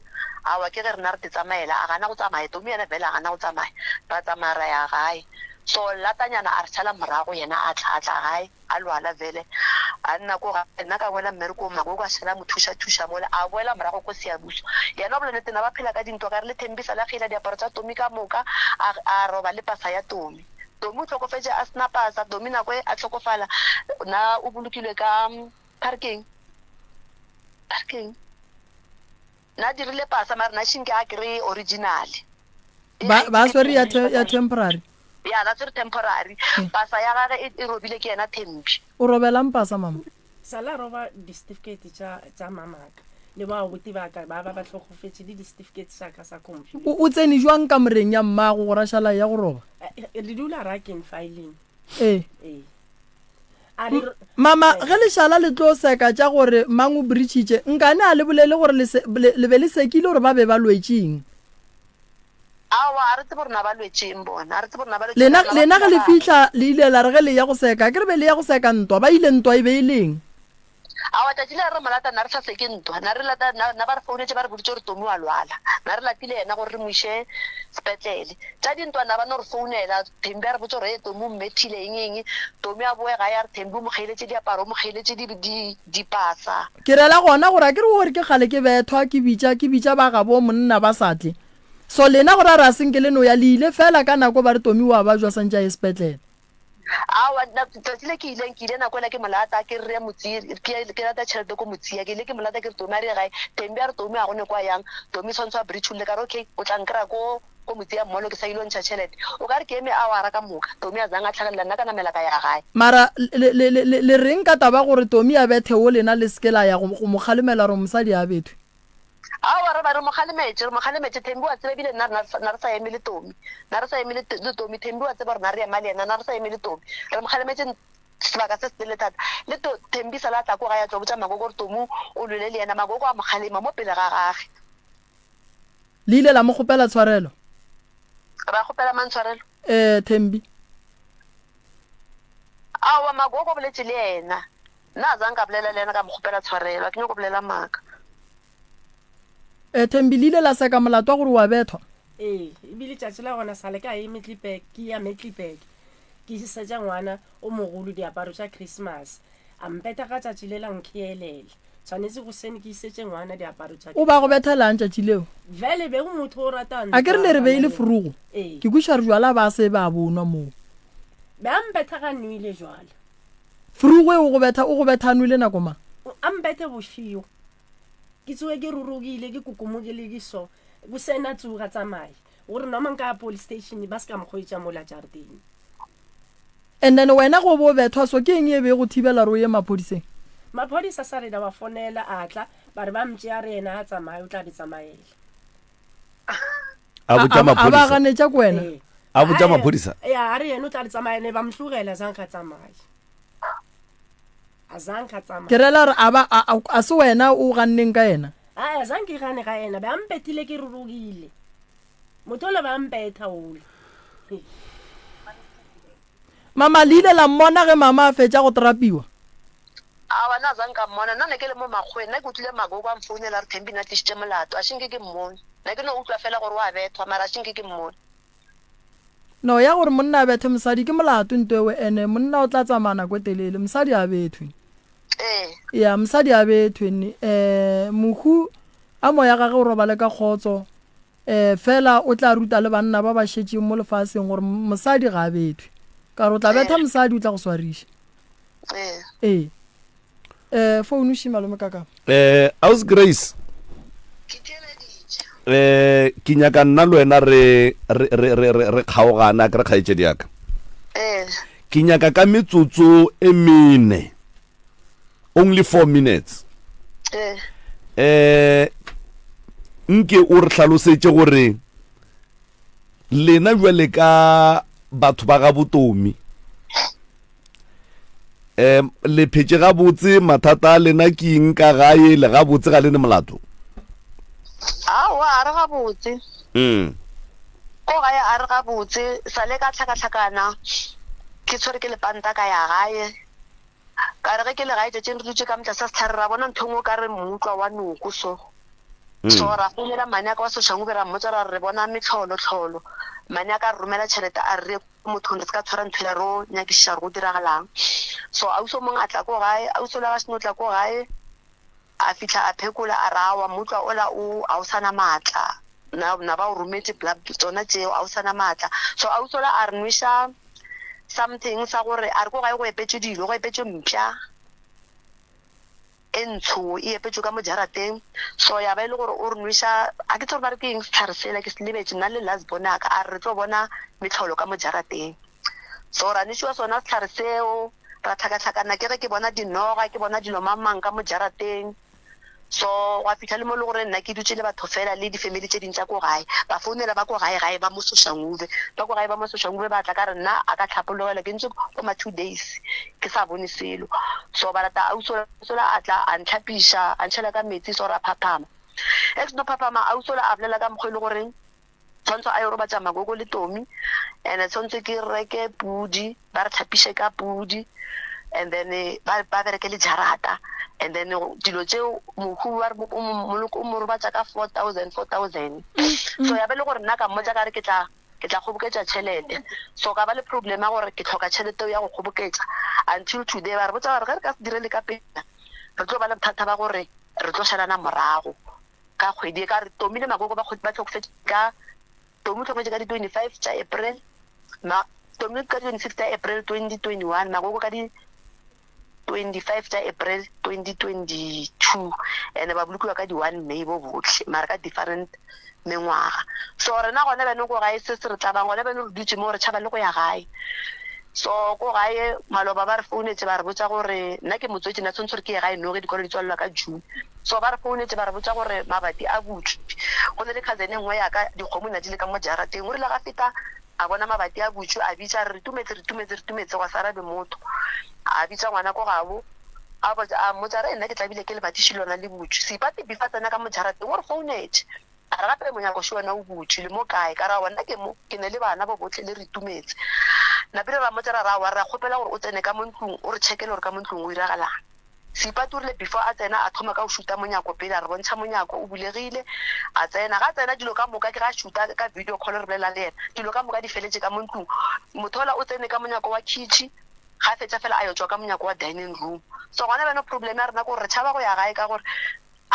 Aowa ke ge rena re te tsamaela, a gana go tsamaya, Tomi yena vele a gana go tsamaya. Ra tsamaya ra ya gae. So latanyana a re šala morago, yena a tla, a tla gae, a lwala vele, a nna ko gae. Nna ka boela mmerekong, Magogo a šala a mo thuša-thuša mola, a boela morago ko Siyabuswa. Yena o bolela nnete, na ba phela ka dintwa, ka re le Thembi sale a kgeila diaparo tša Tomi ka moka, a, a roba le pasa ya Tomi. Tomi o hlokofetše a se na pasa, Tomi nako e a hlokofala, na o bolokilwe ka, ka re keng? Ka re keng? Na dirile pasa mara na shinke a kry original. Ba ba swere ya ya temporary. Ya na swere temporary. Pasa ya gage e, e robile ke yena Thembi. O robelang pasa mama? Sala roba di certificate tša tša mamaka le ba abuti ba ka ba ba ba hlokofetše le di certificate sa ka sa computer. O o tsene jwang kamoreng ya mmago go ra šala ya go roba? Re dula rakeng filing. Ee. Ee. A re Mama, ge lešala le tlo seka tša gore mang o britšhitše, nkane a le bolele gore le se, le, le be le sekile gore ba be ba lwetše eng? Aowa, a re tsebe gore na ba lwetše eng bona. A re tsebe gore na ba lwetše Lena, eng, na ba lena ge phela le ba. fihla, le ile la re ge le ya go seka, akere be le ya go seka ntwa, ba ile ntwa e be e le eng? Aowa, tšatši lela re mo lata, na re sa seke ntwa. Na re lata, na, na ba re founetše ba re boditše gore Tomi o a lwala. Na re latile yena gore re mo iše sepetlele. Tša dintwa na ba no re founela, Thembi a re botša gore hee Tomi o mmethile eng eng. Tomi a boe gae a re Thembi o mo kgeiletše diaparo, o mo kgeiletše di, di, dipasa. Ke rela gona gore akere o re ke kgale ke bethwa, ke bitša, ke bitša ba gabo monna ba sa tle. So lena gore a re a senke le no ya, le ile feela ka nako ba re Tomi o a bajwa santše a ye sepetlele. Aowa, nna tsatsi le ke ileng, ke ile nako ela ke mo lata, ke re re ye Motsie, ke, ke lata tšhelete ko Motsie, ke ile ke mo lata ke re Tomi a re ye gae, Thembi a re Tomi a go ne kwa yang, Tomi tshwantsho a britšhulle, ka re okay, o tla nkry-a ko, ko Motsie mall ke sa ilo ntšha tšhelete. O ka re ke eme awara ka moka, Tomi a zang a tlhagelela, nna ka namela ka ya gae. Mara le, le, le, le, le reng ka taba gore Tomi a bethe wo lena le se ke la ya go, go mo kgalemela gore mosadi a bethwe? Aowa, re ba re mo kgalemetše, re mo kgalemetše. Thembi wa tseba ebile nna na, na re sa eme le Tomi. Na re sa eme le, le Tomi. Thembi wa tseba gore na re ema le yena, na re sa eme le Tomi. Re mo kgalemetše sebaka se setelele thata. Le to, Thembi sala a tla ko gae a tlo botša Magogo gore Tomi o lwele le yena. Magogo a mo kgalema mo pele ga gage. Le ile la mo kgopela tshwarelo? Ra kgopela mang tshwarelo? Ee, Thembi. Aowa, Magogo o boletše le yena. Nna a zang ka bolela le yena ka mo kgopela tshwarelo, a ke nyako bolela maaka. Eh, Thembi, le ile la seka molato wa gore o a bethwa? Ee, ebile tšatši la gona sale ka ye Middelburg, ke ya Middelburg, ke isetša ngwana o mogolo diaparo tša Christmas. A mpetha ka tšatši lela nkheelela. Tshwanetse goseni ke isetše ngwana diaparo tša O ba go bethelang tšatši leo? Vele be go motho o rata A ke re le re be e le frugo? Ee. Ke kweša re jwala ba se ba bonwa moo. Be a mpetha ga nwile jwala. Frugwe o go betha, o go betha a nwele nako mang? A mpethe bošego. Ke tsoge ke rurugile, ke kokomogile ke so. Bosena a tsoga tsamaye. Gore noma nka ya police station ba se ka mokgwetša mola jarateng. And then wena ge o bo bethwa so ke eng e be e go thibela gore o ye maphodiseng? Maphodisa sa rena ba fonela a tla ba re ba mtšea re yena a tsamaye o tla di tsamaela. A botša A ba maphodisa. ganetša ko wena? Ee. A botša Ae, maphodisa? Ya, a re yena o tla di tsamaya ne ba mo tlogela zange a tsamaye. A zange a tsamaya. Ke rela gore a ba a, a, a se wena o ganneng ka yena? Ae, a zange ke gane ga yena, be a mpethile ke rurugile. Motho ola ba mpetha ola. Mama, le ile la mmona ge mama a fetša go trapiwa? Aowa, nna zange ka mmona. Nna ne ke le mo makgoweng, nna ke utlwile Magogo a mfounela a re Thembi na tlišitše molato. A šinke ke mmone. Ne ke no utlwa fela gore o a bethwa, mara a šinke ke mmone. No ya gore monna a bethe mosadi ke molato nto ewe ene monna o tla tsamaya nako e telele mosadi a bethwe. Ee. Ya mosadi a bethwe ne eh mohu a moya gage o robale ka kgotso eh fela o tla ruta le banna ba ba šetšeng mo lefaseng gore mosadi ga a bethwe ka gore o tla betha mosadi o tla go swariša. Ee. Ee. Eh phone shi malome kaka. Eh Aus Grace. Ke theeleditše. Eh ke nyaka nna le wena re re re re re kgaogana ke re kgaetšedi ya ka. Eh. Ke nyaka ka metsotso e mene. Only 4 minutes. Eh. Eh nke o re hlalosetše gore lena bjale ka batho ba ga botomi um le phetše gabotse mathata a lena ke eng ka gae le gabotse ga le ne molato aowa a re gabotse mm. ko gae a re gabotse sa le ka tlhakatlhakana ke tshwere ke lepanta ka ya gae ka re ge ke le gae tšatšing re dutše ka motlasa setlhare ra bona ntho e nngwe o ka re mmutlwa wa noko so so ra founela mane a ka wa Soshanguve ra mmotsa ra re re bona metlholotlholo mane a ka re romela tšhelete a re re mothong re se ka tshwara ntho ela ro nyakišiša gore go diragalang. So ausi o mongwe a tla ko gae, ausi ola ga seno tla ko gae a fihla a phekola a re aowa mmutlwa ola o ga o sa na maatla na na ba o rometše bla tsona tšeo ga o sa na maatla. So ausi ola a re nweša something sa gore a re ko gae go epetšwe dilo go epetšwe mpša. e ntsho e epetšwe ka mo jarateng so ya ba e le gore o re nweša a ke tsebe gore ba re ke eng sehlare sela ke se lebetše nna le last born ya ka a re re tlo bona mehlolo ka mo jarateng so ra nwešiwa sona sehlare seo ra hlakahlakana ke ge ke bona dinoga ke bona dilo mang mang ka mo jarateng so gwa fihla le mo e le gore nna ke dutše le batho fela le di-family tše ding tša ko gae ba founela ba ko gae gae ba mo Soshanguve ba ko gae ba mo Soshanguve ba tla ka re nna a ka hlapologela ke ntse ko ma 2 days ke sa bone selo so ba rata ausi ola a tla a ntlhapiša a ntšhela ka metsi so ra phaphama ge ke seno phaphama ausi ola a bolela ka mokgwa e le goreng tshwantsho a yo robatša Magogo le Tomi and tshwantsho ke reke pudi ba re tlhapiše ka pudi and then ba ba bereke le jarata and then dilo tšeo mohu ba re o mo robatša ka 4000 4000 so ya be le gore nna ka mmotša ka re ke tla ke tla kgoboketša tšhelete. So ka ba le problem ya gore ke hloka tšhelete eo ya go kgoboketša until today. Ba re botša ba re ge re ka se dire le ka pela re tlo ba le bothata ba gore re tlo šalana morago ka kgwedi e. Ka re Tomi le Magogo ba ba hlokofetše ka, Tomi o hlokofetše ka di 25 tša April, ma. Tomi ka di 26 tša April 2021, Magogo ka di 25 tša April 2022, and ba bolokiwa ka di 1 May bo bohle, mara ka different mengwaga. So rena gona bjanong ko gae se se re tlabang gona bjanong re dutše mo re tšhaba le go ya gae. So ko gae maloba ba re founetše ba re botša gore nna ke motswetši nna tshwanetse gore ke ye gae no ge dikolo di tswalelwa ka June. So ba re founetše ba re botša gore mabati a butšwe. Go na le cousin e nngwe ya ka dikgomo na di le ka mo jarateng. O rile ga feta a bona mabati a butšwe a bitša a re re tumetse re tumetse re tumetse gwa se arabe motho. A bitša ngwana ko gabo a botša a mmotša a re nna ke tlabile ke lebati še lona le butšwe. Seipati before a tsena ka mo jarateng o re founetše. A re gape monyako še wena o butšwe, le mo kae? Ka re aowa nna ke mo, ke ne le bana bo bohle le re itumetse. Napile ra mmotša ra re aowa re a kgopela gore o tsene ka mo ntlong o re checkele gore ka mo ntlong go iragalang. Seipati o rile before a tsena a thoma ka go šuta monyako pele, a re bontšha monyako o bulegile, a tsena. Ga a tsena dilo ka moka ke ge a šuta ka video call re bolela le yena, dilo ka moka di feletše ka mo ntlong. Motho yola o tsene ka monyako wa khitšhi, ga a fetša fela a yo tšwa ka monyako wa dining room. So gona bjano problem ya rena ke gore re tšhaba go ya gae ka gore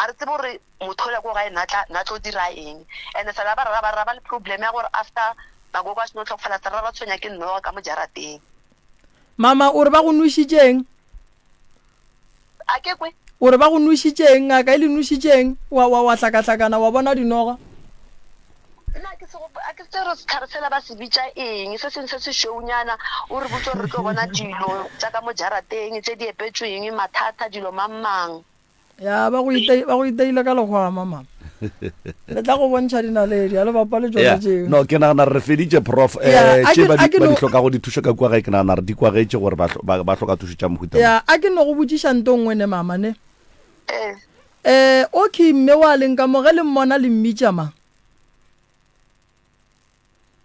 A re tsebe gore motho ola ko gae na tla na tlo dira eng. And sa la ba ra ba ra ba le problem ya gore after magogo a seno hlokofala sa ra ra tshwenya ke noga ka mo jarateng. Mama o re ba go nwešitšeng? A ke kwe. O re ba go nwešitšeng? Ngaka e le nwešitšeng? Wa wa wa hlakahlakana wa bona dinoga? Nna a ke se gopo a ke tsebe gore sehlare sela ba se bitša eng, se sengwe se sešweunyana, o re botše gore re tlo bona dilo tša ka mo jarateng tše di epetšweng, mathata, dilo mang mang. Ya ba go ite ba go iteile ka lehwama mama. Le tla go bontšha dinaledi a le bapale tšona Yeah. tšeo. No, ke nagana re feditše prof Yeah, eh a tše ke- ba a di ke ba di no- hlokago dithušo ka kua gae ke nagana re di kwagetše gore ba hlo- ba ba hloka thušo tša mohuta mang. Ya a ke no go botšiša nto nngwe ne mama ne. Ee. Eh okay mme wa leng ka mo ge le mmona le mmitša mang?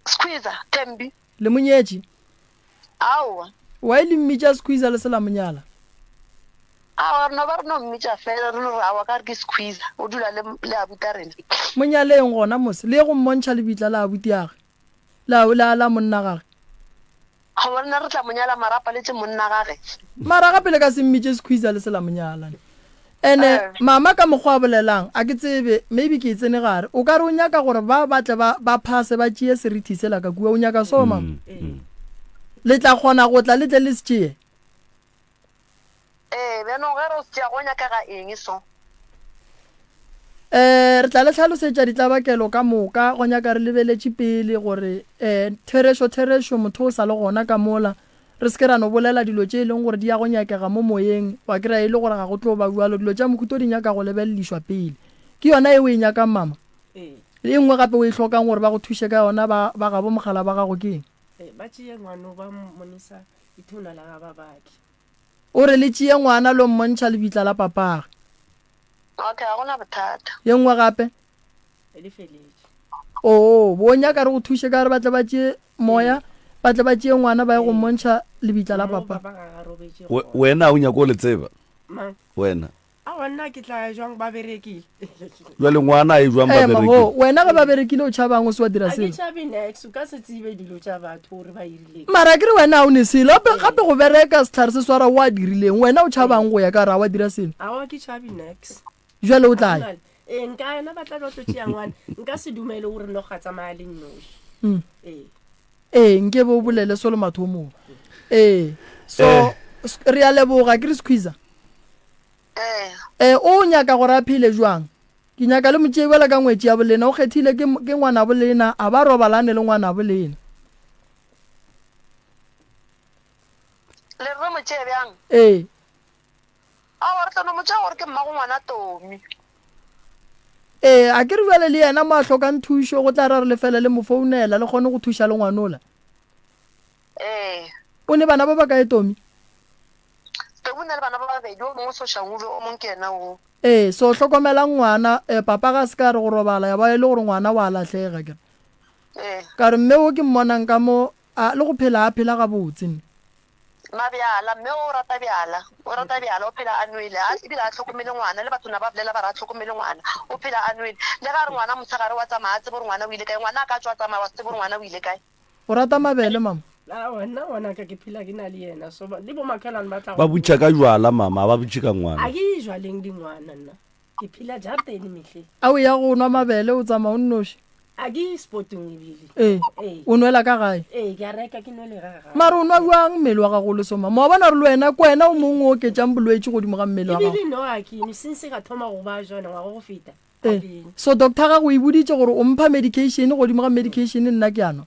Squeezer, Thembi. Le mo nyetše? Aowa. Why le mmitša Squeezer le se la mo nyala? Aowa, re no ba re no mmitša fela, re no re aowa ka re ke Squeezer, o dula le, le abuti a rena. Mo nyaleng gona mos, le ye go mmontšha lebitla la abuti age, la, la, la monna gage. Goba rena re tla mo nyala mara a paletše monna gage. Mara gape le ka se mmitše Squeezer le se la mo nyala. Ene Eh. mama ka mokgwa a bolelang a ke tsebe maybe ke e tsene gare o ka re o nyaka gore ba ba tle ba ba phase ba tšee serithi sela ka kua o nyaka so mama le tla kgona go tla le tle le se tšee Ee, bjanong ge re o se tšea go nyakega eng so? Um re tla le hlalosetša ditlabakelo ka moka go nyaka re lebeletše pele gore um therešo therešo motho o sa le gona ka mola Re se ke ra no bolela dilo tše e leng gore di ya go nyakega mo moyeng, wa kry-a e le gore ga go tlo ba bjalo. Dilo tša mohuta o di nyaka go lebeledišwa pele. Ke yona ye o e nyakang, mama? Ee. E nngwe gape o e hlokang gore ba go thuše ka yona ba, ba gabo mogala ba gago ke eng? Ee, ba tšee ngwano ba mmonisa ithuna la ga babaki. O re le tšee ngwana lo mmontšha lebitla la papage. Okay, ga go na bothata. Ye nngwe gape? Le feletše. Oo, bo nyaka re go thuše ka gore ba tle ba tšee moya, ba tle ba tšee ngwana ba ye go mmontšha lebitla la Mo papa. papa ga a robetše We- gona. Wena o nyako o le tseba Mang? wena Aowa nna ke tla ya jwang ba berekile. jwale ngwana a e jwang ba Ema ho, berekile wena ge ba berekile o tšhabang o se wa dira A ke selo. tšhabe nex, o ka se tsebe dilo tša batho gore ba irile. Mara ke re wena ga o ne selo, gape gape go bereka sehlare se swara o a dirileng, wena o tšhabang go ya ka gore ga wa dira selo. Aowa ke tšhabe nex. Jwale o tla ya. Ee, nka yena ba tla ba tlo tšea ngwana. Nka se dumele gore noga tsamaya le nnoši. Mm. Ee. Ee, nke be o bolele so le mathomong. Ee. So Eh. s- re a leboga ke re Squeezer. Ee. Eh, o nyaka gore a phele jwang? Ke nyaka le motšee bjalo ka ngwetši ya bolena, o kgethile ke ke ngwanabo lena, a ba robalane le ngwanabo lena. Le re re mo tšee bjang? Ee. Aowa, re tla no mo tšea gore ke mmago ngwana Tomi. Ee, a ke re bjale le yena mo a hlokang thušo, go tla ra re le fele le mo founela, le kgone go thuša le ngwanola. Ee. O ne bana ba bakae Tomi? Tomi o na le bana ba babedi, o mongwe Soshanguve, o mongwe ke yena wo. Ee, so hlokomelang ngwana, eh, papa ga se ka re go robala, ya ba e le gore ngwana wa lahlega, ke re. Ee. Ka re mme wo ke mmonang ka mo, a, le go phela a phela gabotse nne. Mabjala, mme o rata bjala, o rata bjala, o phela a nwele, a ebile a hlokomele ngwana, le batho na ba bolela ba re a hlokomele ngwana, o phela a nwele. Le ge a re ngwana motshegare wa tsamaya, a tsebe gore ngwana o ile kae, ngwana a ka tšwa a tsamaya wa se tsebe gore ngwana o ile kae. O rata mabele, mama? Aowa, nna ngwanaka ke phela ke na le yena, so le bomakhelwane ba tla Ba go butša ka jwala mama, ga ba butše ka ngwana. A ke jwaleng dingwana nna, ke phela jarateng mehleng. A o ya go nwa mabele o tsamaya o nnoši? A ke ye sportong ebile. Ee. Ee. O nwela ka gae? Ee, ke a reka ke nwele ga gae. Mara o nwa bjang mmele wa gago o le so mama? Wa bona gore le wena ke wena o mongwe o oketšang bolwetši godimo ga mmele wa gago. Ebile no a ke nwe since ka thoma go ba jona ngwaga go feta. A Ee. ke nwe. So doctor gago o e boditše gore o mpha medication godimo ga medication nna ke a nwa?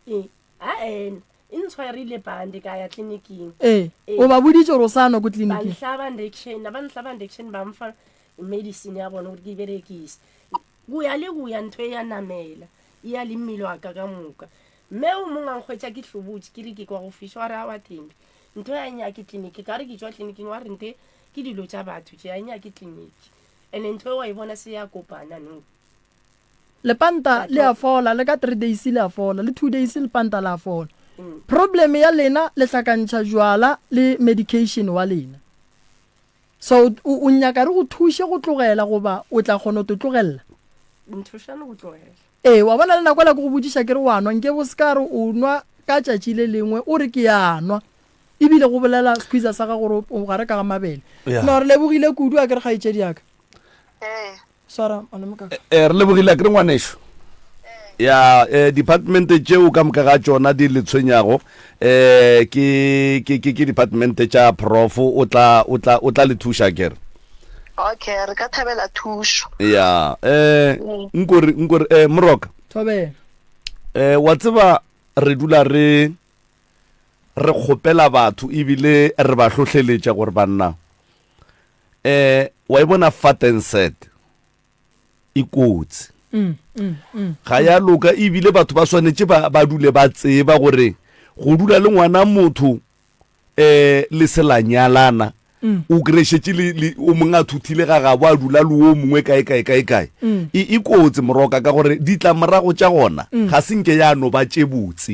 Ee. A-e e ntshwarile bhande ka ya tleliniking. Ee. Ee. O ba boditše gore o sa nwa ko Ba tleliniking? nhlaba injection, ba nhlaba injection ba mfa medicine ya bona gore ke e berekise. Go ya le go ya ntho e ya namela, e ya le mmele wa ka ka moka. Mme o mongwe a nkgwetša ke hlobotše, ke re ke kwa go fiša, wa re aowa Thembi, ntho e ga e nyake tleliniki. Ka re ke tšwa tleliniking, wa re ntho e ke dilo tša batho tše, ga e nyake tleliniki. And-e ntho e wa e bona se ya kopana nou. Lepanta le a fola, le ka three days le a fola, le two days lepanta la fola. Problem ya lena le hlakantšha jwala le medication wa lena. So o, o nyaka re go thuše go tlogela goba o tla kgona go te tlogelela? Nthušane go tlogela. Ee, wa bona le nako ela ke go botšiša ke re wa nwa, nke bo se ka re o nwa ka tšatši le lengwe o re ke ya nwa. Ebile go bolela squeezer sa gago gore o gare ka ga mabele. Yeah. No, re lebogile kudu a ke re kgaetšedi ya ka. Ee. Swara, malome kaka. Eh, re lebogile a ke re ngwanešu. Ya, eh, departmente tšeo ka moka ga tšona di le tshwenyago, eh, ke, ke, ke, ke departmente tša prof, o tla, o tla, o tla le thuša ke re. Okay, re ka thabela thušo. Ya, eh, nkore, nkore, eh, Moroka. Thobela. Eh, wa tseba re dula re, re kgopela batho ebile re ba hlohleletša gore banna, eh, wa e bona fat and sad. e kotsi. Ga ya loka ebile batho ba swanetše ba, ba dule ba tseba gore go dula le ngwana motho um le se la nyalana o kry šetše le, le o mongwe a thuthile ga gabo a dula le o mongwe kae kae kae kae e, e kotsi moroka ka gore ditlamorago tša gona ga se nke ya no ba tše botse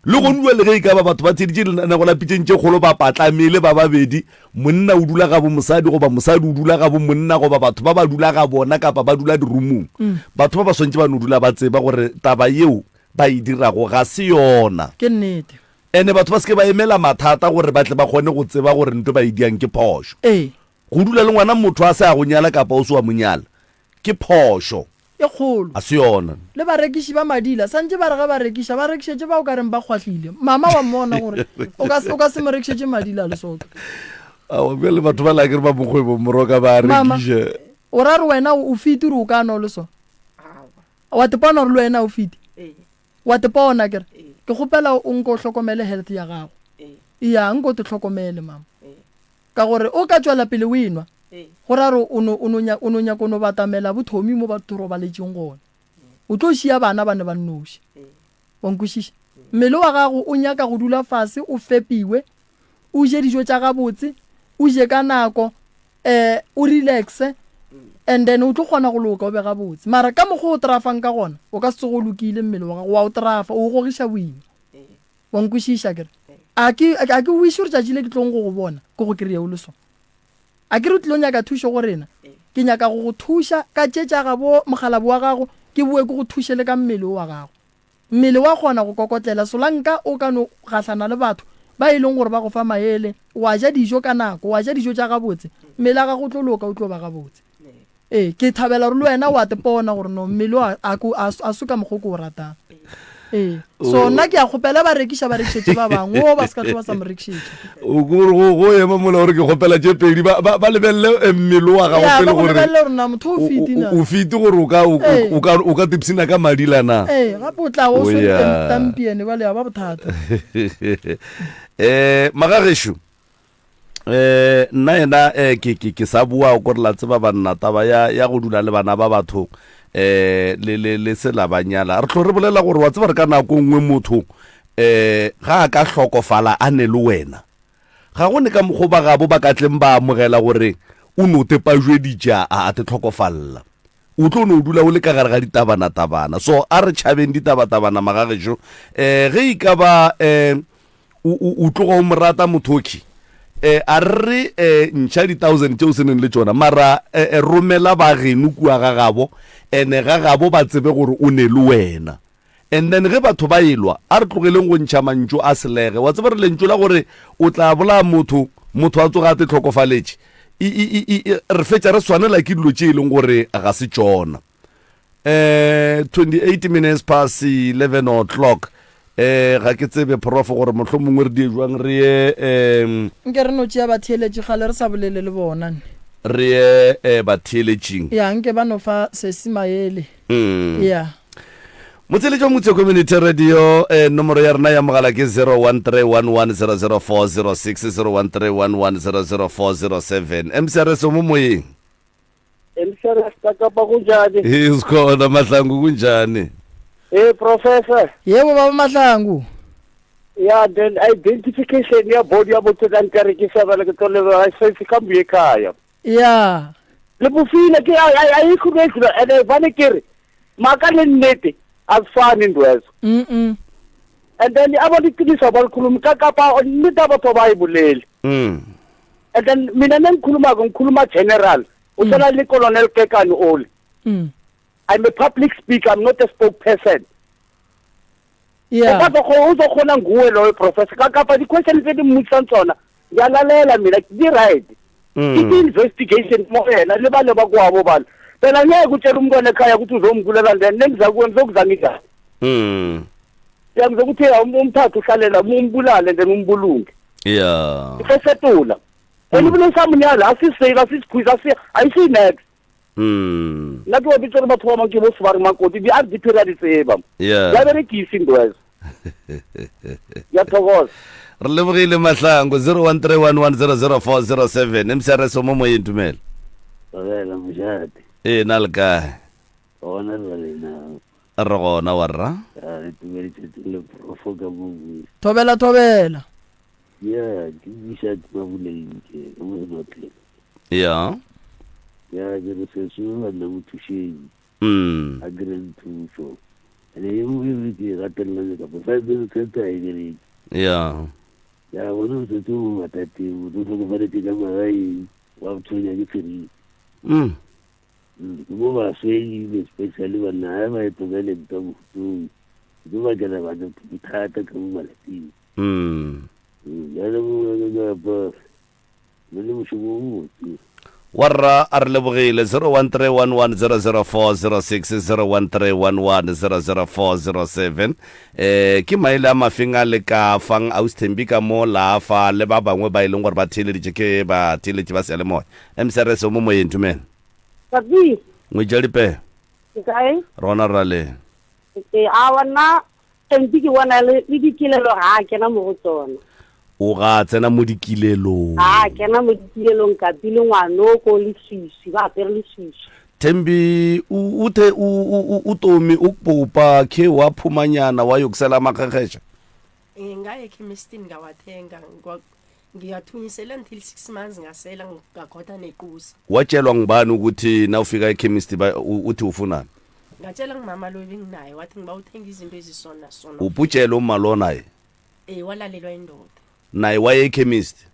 le gone jale ge e ka ba batho ba theeditše lenanego la pitšeng tše kgolo ba patlamele ba babedi Monna o dula gabo mosadi goba mosadi o dula gabo monna goba batho ba ba dula ga bona kapa ba dula dirumung. Batho ba ba swantše ba no dula ba tseba gore taba yeo ba e dirago ga se yona. Ke nnete. Ene batho ba se ke ba emela mathata gore ba tle ba kgone go tseba gore nto ba e diang ke phošo. Ee. Go dula le ngwana motho a se a go nyala kapa o se wa mo nyala ke phošo. E kgolo. A se yona. Le barekiši ba madila santše ba re ge ba rekiša ba rekišetše ba o ka reng ba kgwahlile. Mama wa mmona gore o ka o ka se mo rekišetše madila a lesotho. Aowa bjale batho ba la ke re ba mokgwebo moroka ba Mama, rekiša. o ra re wena o fiti gore o ka nwa o le so? Aowa. Wa tepona gore le wena o fiti? Ee. Wa tepona akere? Ee. Ke kgopela o nko o hlokomele health ya gago. Ee. Eya, nko o te hlokomele mama. Ee. Ka gore o ka tšwela pele o enwa, go ra gore o no, o no, o no nyaka o no batamela bothomi mo batho robaletšeng gona. O tlo šia bana ba ne ba nnoši. Wa nkwešiša? Mmele wa gago o nyaka go dula fase o fepiwe, o je dijo tša gabotse, o je ka nako, um o relaxe, and then o tlo kgona go loka o be gabotse. Mara ka mokgwa o trafang ka gona, o ka se tsoge o lokile mmele wa gago, wa o trafa, o o gogiša boima. Wa nkwešiša akere? A ke, a ke wiše gore tšatši le ke tlong go go bona, ke go kry-e o le so. A ke re o tlilo nyaka thušo go rena? Ke nyaka go go thuša ka tše tša gabo mokgalabo wa gago, ke boe ke go thuše le ka mmele wo wa gago. Mmele wa kgona go kokotlela, solanka o ka no gahlana le batho ba e leng gore ba go fa maele, wa ja dijo ka nako, wa ja dijo tša gabotse, mmele wa gago o tlo loka, o tlo ba gabotse. Ee, ke thabela gore le wena wa tepona gore no mmele o a, a, a, a se ka mokgwa o ke o ratang. Ee, so nna ke a kgopela ba rekiša ba rekišetše ba bangwe, o ba se ka tlo ba sa mo rekišetša. O ko gore go, go ema mola gore ke kgopela tše pedi ba, ba, ba lebelele eh, mmele wa gago Ya, pele ba go gore lebelele gore na motho o o, fiti o, na. o fiti gore o ka, o, Ee. o ka, o ka tipsina ka madila na. Ee, gape o tla o O swere ya. tam- tampiene bale ya ba bothata. Eh, magagešo eh nna yena eh ke ke ke sa bua ko re la tseba banna taba ya ya go dula le bana ba batho eh le le le se la ba nyala re tlo re bolela gore wa tseba re ka nako nngwe motho eh ga a ka hlokofala a ne le wena ga go ne ka mokgo ba gabo ba ka tleng ba amogela gore o no te pajweditše a a te hlokofalla o tlo no dula o le ka gare ga ditabana-tabana so a re tšhabeng ditabatabana magagešo eh ge e ka ba eh O, o, o tloga o mo rata mothoki. Eh, a re re eh, ntšha di-thousand tše o se neng le tšona, mara eh, eh, romela ba geno kua ga gabo, ene ga gabo ba tsebe gore o ne le wena. And then ge batho ba elwa, a re tlogeleng go ntšha mantšu a selege. Wa tseba re lentšu la gore o tla bolaya motho, motho a tsoga a te hlokofaletše, e, e, e, e, re fetša re swanela ke dilo tše e leng gore ga se tšona. Eh 28 minutes past 11 o'clock. Eh ga ke tsebe prof gore mohlomongwe re die jwang re ye eh Nke re no tšea batheeletši kgale re sa bolele le bona ne. Re ye eh batheeletšing. Ya nke ba no fa sesi maele. Mm. Ya. Motheeletši wa Motse Community Radio eh nomoro ya rena ya mogala ke 0131100406 0131100407. MCRS o mo moyeng. MCRS Kapa kunjani? Hey sikhona Mahlangu kunjani? Hey Professor. Yebo baba Mahlangu. Yeah, then identification ya body ya motho ka nkare ke shebela ke tlo leba se se ka mbuye ekhaya. Yeah. Le bofile ke ayikho into and vane ke re maka le nnete azifani indwezo. Mm. And then abantu iqiniso abalikhulumi ka kapa nnete batho abayiboleli. And then mina nengikhulumako ngikhuluma general. O tshwana le Colonel Kekane ole. I'm a public speaker, I'm not a spokesperson. Yeah. O ka o kgona nguwe loyo professor ka kapa di-question tse di mmotsisang tsona ngiyalalela mina di right. Ke investigation mo yena le bale ba kwabo bale phela ngeke utshele umntwana ekhaya ukuthi uzombulela then nengiza kuwe ngizokuza nginjani. Ya ngizokuthi umthathe uhlalela umbulale then umbulunge. Yeah. Isesetula. And ebile sa monyala a se save a se squeeze a se a ise next. Nna ke wa bitsa gore batho ba bangwe ke bo sebare makoti di a di phela di tseba. Yeah. Ya berekise ntwezo. Ya thokoza. Re lebogile Mahlangu 0131100407 MCRS o mo moyeng dumela. Thobela mošate. Ee na le kae? Gona re lena. Re gona warra. Re tumeditse le profo ka mo. Thobela thobela. Ya ke buša Mabuleng ke ka mo Senotlele. Ya. Ya ke re seso banna mo thušeng. A kry thušo. Ene ye nngwe e ke e gatelela ka five cent a e bereke. Ya. Ya bona o setse mo mathateng motho o tlhokofaletše ka magaeng wa tshwenya ke seriti. Ke mo basweng especially banna ga ba e tlogele ntwa mohutong ke tlo bakela bana bothata ka mo malapeng. Bjale mo le mošomo o mobotse. Warra a re lebogile 0131100406 0131100407 eh ke maele a mafeng a le ka fang Ausi Thembi ka mo la fa le ba bangwe ba e leng gore ba theeleditše ke ba theeletše ba seyalemoya. MCRS o mo moyeng dumela. Papi. Ngwetša dipe. Ke kae? Rona ra le. Ke a bona Thembi ke bona le le dikilelo ga a kena mo go tsona. O ga a tsena mo dikilelong. Ga a kena mo dikilelong kapi le ngwanoko le swiswi ba apere le swiswi. Thembi o o the o o o tomi o kpopa khe wa phumanyana wa yokusela makgekgeša. Eh ngaye ekhemistini ngawathenga ngiyathunyisela until 6 months ngasela ngakhotha nequsa. Watjelwa ngubani ukuthi nawufika ekhemisti uthi ufunani? Ngatshela ngumama lo ebenginaye wathi ngiba uthenga izinto ezisona sona. Uputshela umma lo naye? Eh walalelwa indoda. Naye waye ekhemisti?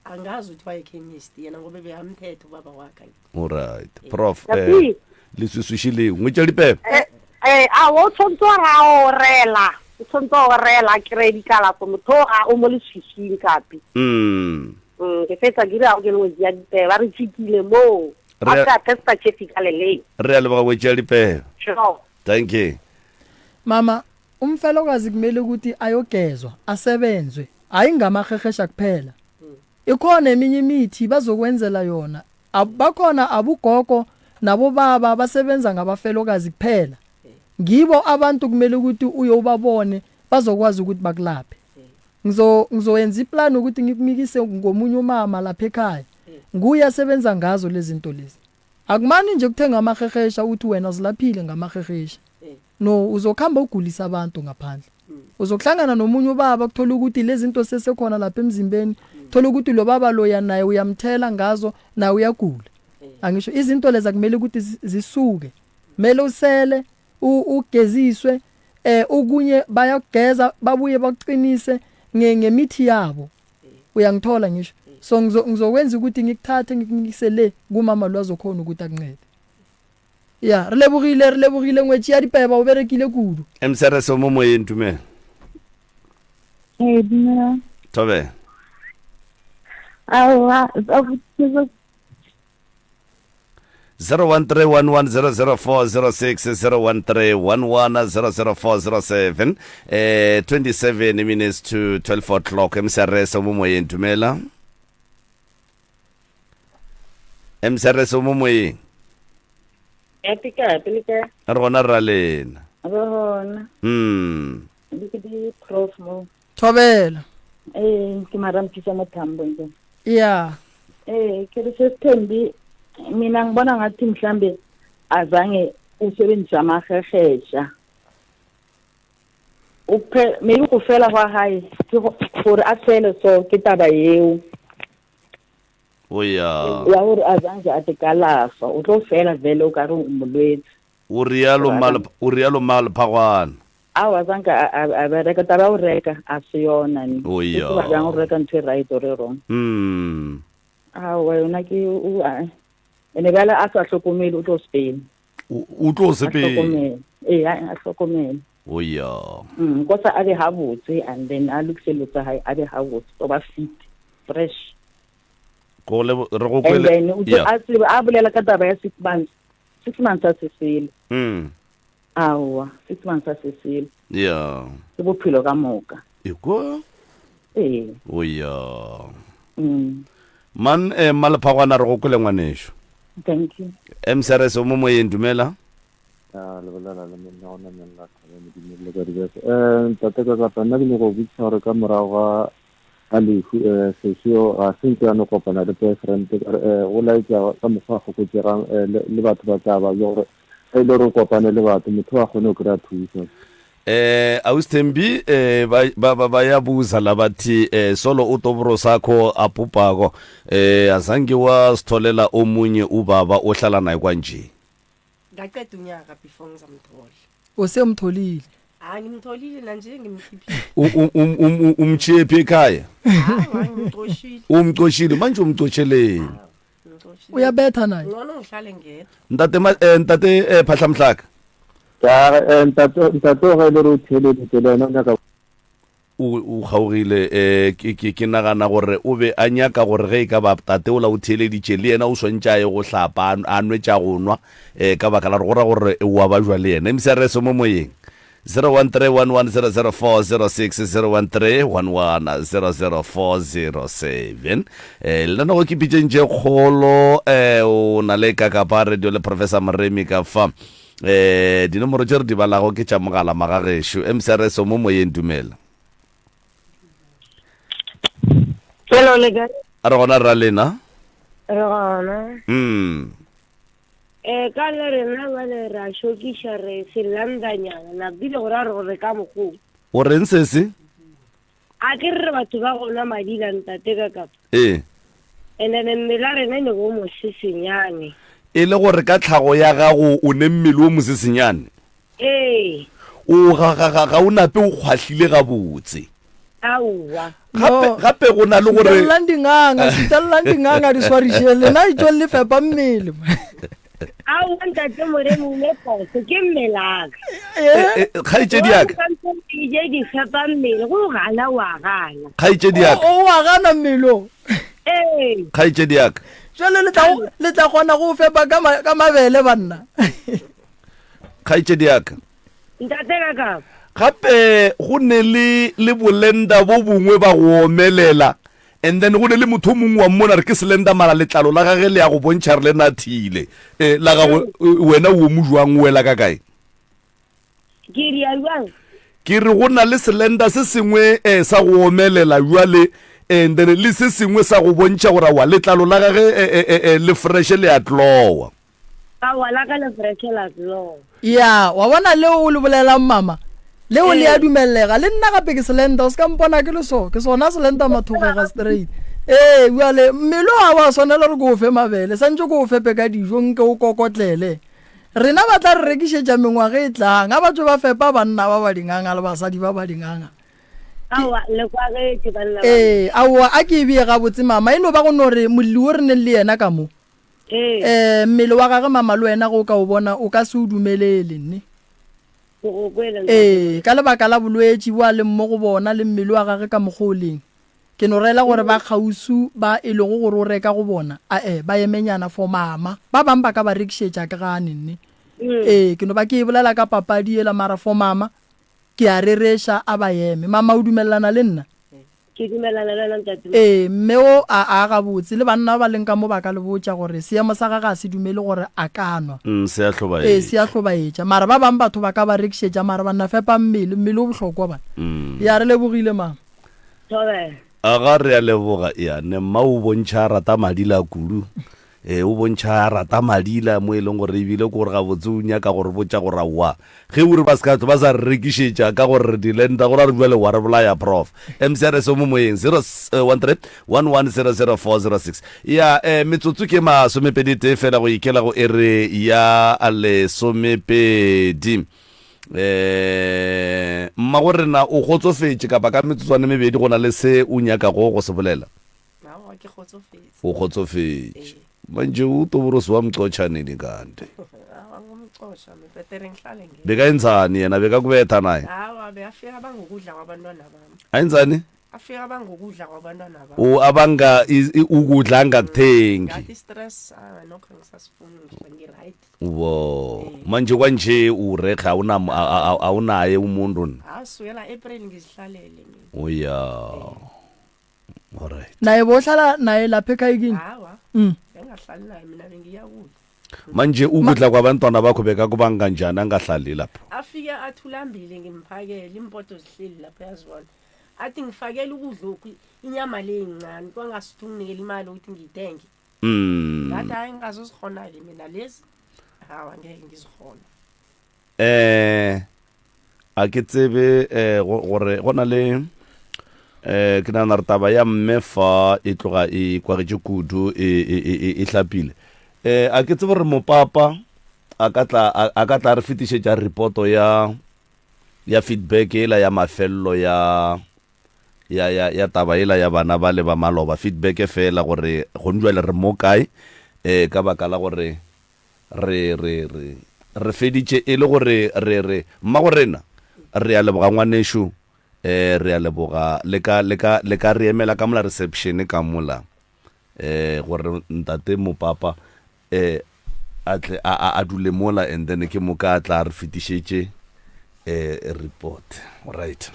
Angazi ukuthi waye ekhemisti yena ngoba bekamthethe ubaba wakhe. Alright. Prof eh leswiswiši leo ngwetša dipepe. Eh eh a o tshwanetse wa ra orela. O tshwanetse wa orela a kry-e dikalafo motho o ga o mo leswiswing kapi. Ke fetsa ke dira go ke lengwe ya dipebe ba re tšikile moo. Re After testa chefi ka leleng. Re a leboga ngwetši ya dipebe. Sure. Thank you. Mama, umfelokazi kumele ukuthi ayogezwa, asebenzwe, hayi ngamahehesha kuphela. Ikhona eminye imithi bazokwenzela yona. Bakhona abugogo nabobaba basebenza ngabafelokazi kuphela. Ngibo abantu kumele ukuthi uye ubabone bazokwazi ukuthi bakulaphe. Ngizo ngizoyenza iplan ukuthi ngikumikise ngomunye umama lapha ekhaya. Nguye asebenza ngazo lezi zinto lezi. Akumani nje ukuthenga amahehesha uthi wena uzilaphile ngamahehesha. No, uzokhamba ugulisa abantu ngaphandle. Uzokuhlangana nomunye ubaba kuthola ukuthi lezi zinto sesekhona lapha emzimbeni, thola ukuthi lo baba loya naye uyamthela ngazo naye uyagula. Angisho izinto lezi akumele ukuthi zisuke. Mele usele ugeziswe okunye bayakugeza babuye bakuqinise ngemithi yabo. Uyangithola ngisho. So ngizokwenza ukuthi ngikuthathe ngikunikise le kumama lo azokhona ukuthi akuncede. Ya, re lebogile, re lebogile ngwetši ya dipeba o berekile kudu. MCRS o mo moyeng dumela. Ee, dumela. Thobela. Aowa, 01311000406 01311000407 eh 27 minutes to 12 o'clock mcrs o mo moyeng dumela mcrs o mo moyeng Happy ka, pele ka. Re gona rra lena. Re gona. Mm. Di ke di prof mo. Thobela. Eh, ke marampisa mo thambo nje. Yeah. Eh, ke re sesithembi mina ngibona ngathi mhlambe azange usebenzisa amaheheja. Uphe maybe go fela gwa hae ke gore a fele so ke taba yeo. O ya. Ya gore azange a te kalafa, o tlo fela vele o ka re o molwetse. O rialo mma, o rialo mma Lephagwana. Aowa azange a, a, a bereka, taba ya go reka a se yona ne. O O ya. tseba bjang go reka ntho e right or e wrong. Mm. Aowa yona ke o a ene bjale a sa hlokomele o tlo sepela. O, o tlo A sepela. hlokomele. Ee, a a hlokomele. O ya. Kosa a be habotse and then a lokise dilo tsa hae a be habotse, o ba fit, fresh. Go le re go And kwele. then o tlo Yeah. a tsebe a bolela ka taba ya 6 months. 6 months a se selo. Aowa, 6 months a se selo. Yeah. Ke bophelo ka moka. Ekwa. Ee. O ya. Man eh Mmalephagwana re go kwele ngwanešu. Thank you. MCRS o mo moyeng dumela. Ya le bolela le monna gona monna thaba modimo le ka dibese. Eh ntate ka kapa nna ke nyaka go botšiša gore ka morago ga ga lehu eh sesio ga se ntse a no kopana le boyfriend eh go laetša ka mokgwa a fokotšegang eh le batho ba tla ba gore ge e le gore o kopane le batho motho a kgone go kry-a thuso. Eh Ausi Thembi eh ba ba ba bayabuza la bathi eh solo utobro sakho apupako eh azange wasitholela omunye ubaba ohlala naye kwanje. Ngaqeda unyaka before ngizamthola. Usemtholile. Hayi ngimtholile nanje ngimkhiphile. Umtshiyephi ekhaya? Hayi ngimcoshile. Umcoshile manje umcosheleni? Ngimcoshile. Uyabetha naye. Ngcono ngihlale ngedwa. Ntate ma eh, ntate eh, Phahlamhlaka. Ya eh, ntate ntate o ge e le gore o theeleditse le yena o nyaka O o kgaogile eh ke ke ke nagana gore o be a nyaka gore ge e ka ba tate ola o theeleditše le yena o swantše a ye go hlapa a nwe tša go nwa eh ka baka la gore go ra gore o a bajwa le yena. MCRS o mo moyeng 0131100406 0131100407 eh lenanego ke pitšeng tše kgolo eh o na le Kakapa Radio le Professor Moremi ka fa Eh, dinomoro tše re di balago ke tša mogala magagešo. MCRS o mo moyeng dumela. Hello, le kae? A re gona rra lena. Re gona. Mm. Eh, ka le rena bale ra šokiša re selandanyana napile gore a re gore ka mokgoo. O reng sese? A ke re batho ba gona madila ntate ka kapa. Ee. And then mmele wa rena e ne bo mosesenyane. E le gore ka tlhago ya gago o ne mmele o mosesenyane? Ee. O ga, ga, ga, ga o nape o kgwahlile gabotse. Aowa. Gape, gape go na le gore. Šitellang dinganga, šitellang dinganga di swariše lena etšweng le fepa mmele. Aowa ntate Moremi o ne phoso ke mmelaka. Eh, eh, Kgaetšedi ya ka. Dijo di fepa mmele go gana wa gana. Kgaetšedi ya ka. O wa gana mmele o. Ee. Kgaetšedi ya ka. Jwale le tla le tla kgona go fepa ka ka mabele banna. Kgaetšedi ya ka. Ntate ka ka. Gape go ne le le bolenda bo bongwe ba go omelela And then go ne le motho o mongwe wa mmona re ke Slender mara letlalo la gage le ya go bontšha re le nathile. Eh, la gago wena o mo jwang o wela ka kae? Ke ria jwang? Ke re go na le Slender se sengwe eh, sa go omelela jwale and then le se sengwe sa go bontšha gore wa letlalo la gage eh, eh, eh, eh, le fresh le a tlowa. Aowa, la ka le fresh la tlowa. Ya, wa bona leo o le bolelang mama? Leo le a dumellega. Le nna gape ke slender, o se ka mpona ke le so. Ke sona slender mathogega straight. Ee, bjale mmele ga wa swanela gore ke o fe mabele, santše ke o fepe ka dijo nke o kokotlele. Rena ba tla re rekišetša mengwaga e tlang, a ba tšwe ba fepa banna ba ba dinganga le basadi ba ba dinganga. Aowa, le kwagetše banna ba. Ee, aowa, a ke e bee gabotse mama, e no ba go no re molli wo re neng le yena ka mo, Ee. Mmele wa gage mama le wena ge o ka o bona o ka se o dumelele nne. Ke go kwele ntate. Ee, ka lebaka la bolwetši bo a leng mo go bona le mmele wa gage ka mokgwa o leng. Ke no rela gore ba kgauswi ba e lego gore o reka go bona, ae, ba emenyana for mama. Ba bang ba ka ba rekišetša, ke gane nne. Ee, ke no ba ke e bolela ka papadi yela, mara for mama, ke a rereša, a ba eme. Mama, o dumelelana le nna? Ke dumelana le wena, ntate. Ee, mme o a, a gabotse. Le banna ba ba leng ka mo ba ka le botša gore seemo sa gagwe ga se dumele gore a ka nwa. Mm, se a hlobaetša. Ee, se a hlobaetša. Mara ba bang batho ba ka ba rekišetša, mara banna fepa mmele, mmele o bohlokwa bana. Mm. Ya, re lebogile, mama. Thobela. Aga re a leboga ya ne mma o bontšha a rata madila kudu e o bontšha a rata madila mo e leng gore ebile ke gore gabotse o nyaka gore botša gore aowa ge o re ba se ka ba sa re rekišetša ka gore re dilenta gore a re jale wa re bolaya prof mcrs o mo moyeng 013 1100406 ya eh, metsotso ke masomepedi tee fela go ikela go ere ya lesomepedi Eh, mmago rena o kgotsofetše kapa ka metsotswane mebedi go na le se o nyakago go se bolela? Aowa, ke kgotsofetse. O kgotsofetše. Manje o toborosi wa mqotšha nini kanti? Aowa, ngumqosha, betere ngihlale ngedwa. Bekayenzani yena? Bekakubetha naye? Awa, bekafika bangokudla kwabantwana bami. Ayenzani? Afika bangokudla kwabantwana bami. O abanga ukudla angakuthengi. Ngathi stress, ah, nokho angisasifuni, ngi-right. Wo manje kwanje urekhe awuna awunaye umuntu ni? Ha sukela April ngizihlalele mina. Oya. Alright. Naye bohlala naye lapha ekhaya kini? Hawa. Mm. Bengahlali naye mina bengiya kuye. Manje ukudla kwabantwana bakho bekakubanga kanjani angahlali lapho? Afike athulambile ngimphakele impoto zihleli lapho yazibona. Athi ngifakele ukudla lokhu inyama le incane kwangasuthi unginikele imali ukuthi ngiyithenge. Mm. Ngathi hayi ngingazozikghona-ke mina lezi. Hawa ngeke ngizikghone. Eh a ke tsebe eh gore go na le eh ke nagana re taba ya mme fa e tloga e kwagetše kudu e e e, e, e hlapile. Eh a ke tsebe gore mopapa a ka tla a ka tla re fetišetša reporto ya ya feedback ela ya mafello ya ya, ya, ya taba yela ya bana bale ba maloba, feedback feela gore gone jwale re mo kae, eh, ka baka la gore re, re, re, re feditše e le gore re, re, mmagorena, re a leboga ngwanešu, eh, re a leboga, le ka, le ka, le ka re emela ka mola reception ka mola, eh, gore ntate mopapa, eh, a tle a, a, a dule mola and then ke moka a tla re fetišetše eh, report. Right.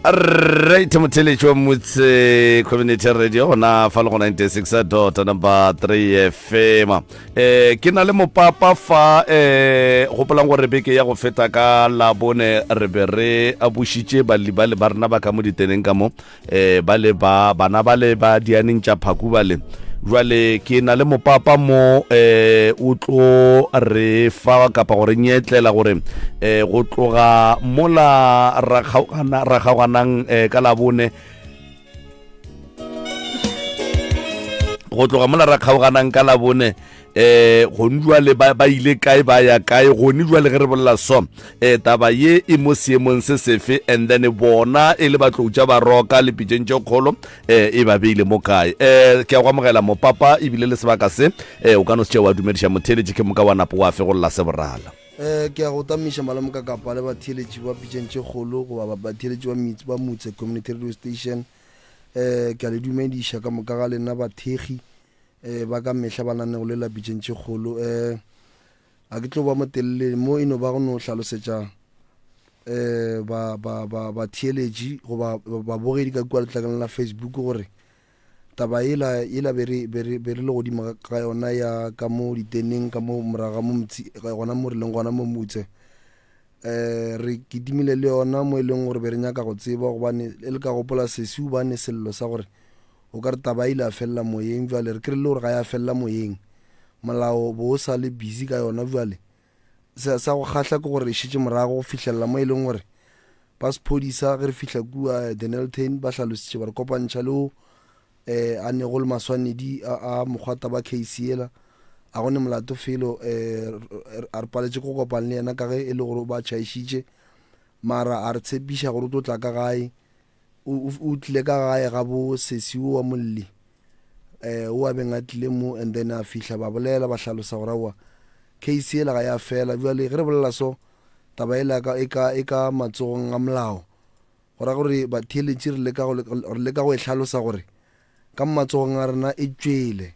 Right motheletši wa Motse Community Radio gona fa le go 96 dot number 3 FM. Eh ke na le mopapa fa eh gopolang gore beke ya go feta ka labone re be re abušitše balli ba le ba rena ba ka mo diteneng ka mo eh ba le ba bana ba le ba dianeng tša phaku ba le jwale ke na le mopapa mo eh o tlo re fa kapa gore nyetlela gore eh go tloga mola ra kgaogana ra kgaoganang eh ka labone. Go tloga mola ra kgaoganang ka Labone, eh gone jwale ba, ba ile kae, ba ya kae gone jwale ge re bolela so? Eh taba ye e mo seemong se sefe? And then bona e le batlou tša Baroka le pitšeng tše kgolo, eh e ba beile mo kae? Eh ke a go amogela mopapa, ebile le sebaka se eh o ka no se tšea wa dumediša motheeletši ke moka wa napo wa fegolla se borala. Eh ke a go tamiša malome ka kapa le batheeletši ba pitšeng tše kgolo goba batheeletši ba metse ba Motse Community Radio Station. Eh ke a le dumediša ka moka ga lena bathekgi eh ba ka mehla ba nanego le la pitšeng tše kgolo. Eh a ke tlo ba motelele mo e no ba go no hlalosetša eh ba ba ba batheeletši goba babogedi ka kua letlakaleng la Facebook gore taba yela yela be re be re be re le godimo ga yona ya ka mo diteneng ka mo morago ga mo motsi gona mo re leng gona mo Motse. Eh re kitimile le yona mo e leng gore be re nyaka go tseba gobane e le ka gopola sesi o bane sello sa gore o ka re taba ile a felela moyeng bjale re kry-ile gore ga ya felela moyeng molao bo o sa le busy ka yona bjale sa, sa go kgahla ke gore re šetše morago go fihlelela mo e leng gore ba sephodisa ge re fihla kua Dennilton ba hlalositše ba re kopantšha le o eh, a nego le maswanedi a, a mokgwa taba case yela a go ne molato felo eh, a re paletše go kopana le yena ka ge e le gore o ba tšhaišitše mara a re tshepiša gore o tlo tla ka gae o, o tlile ka gae ga bo sesi o wa molli eh o a beng a tlile mo and then a fihla ba bolela ba hlalosa gore aowa case yela ga ya fela bjale ge re bolela so taba ela ka e ka e ka matsogong a molao Go ra gore batheeletši re leka go, re leka go e hlalosa gore ka matsogong a rena e tšwele.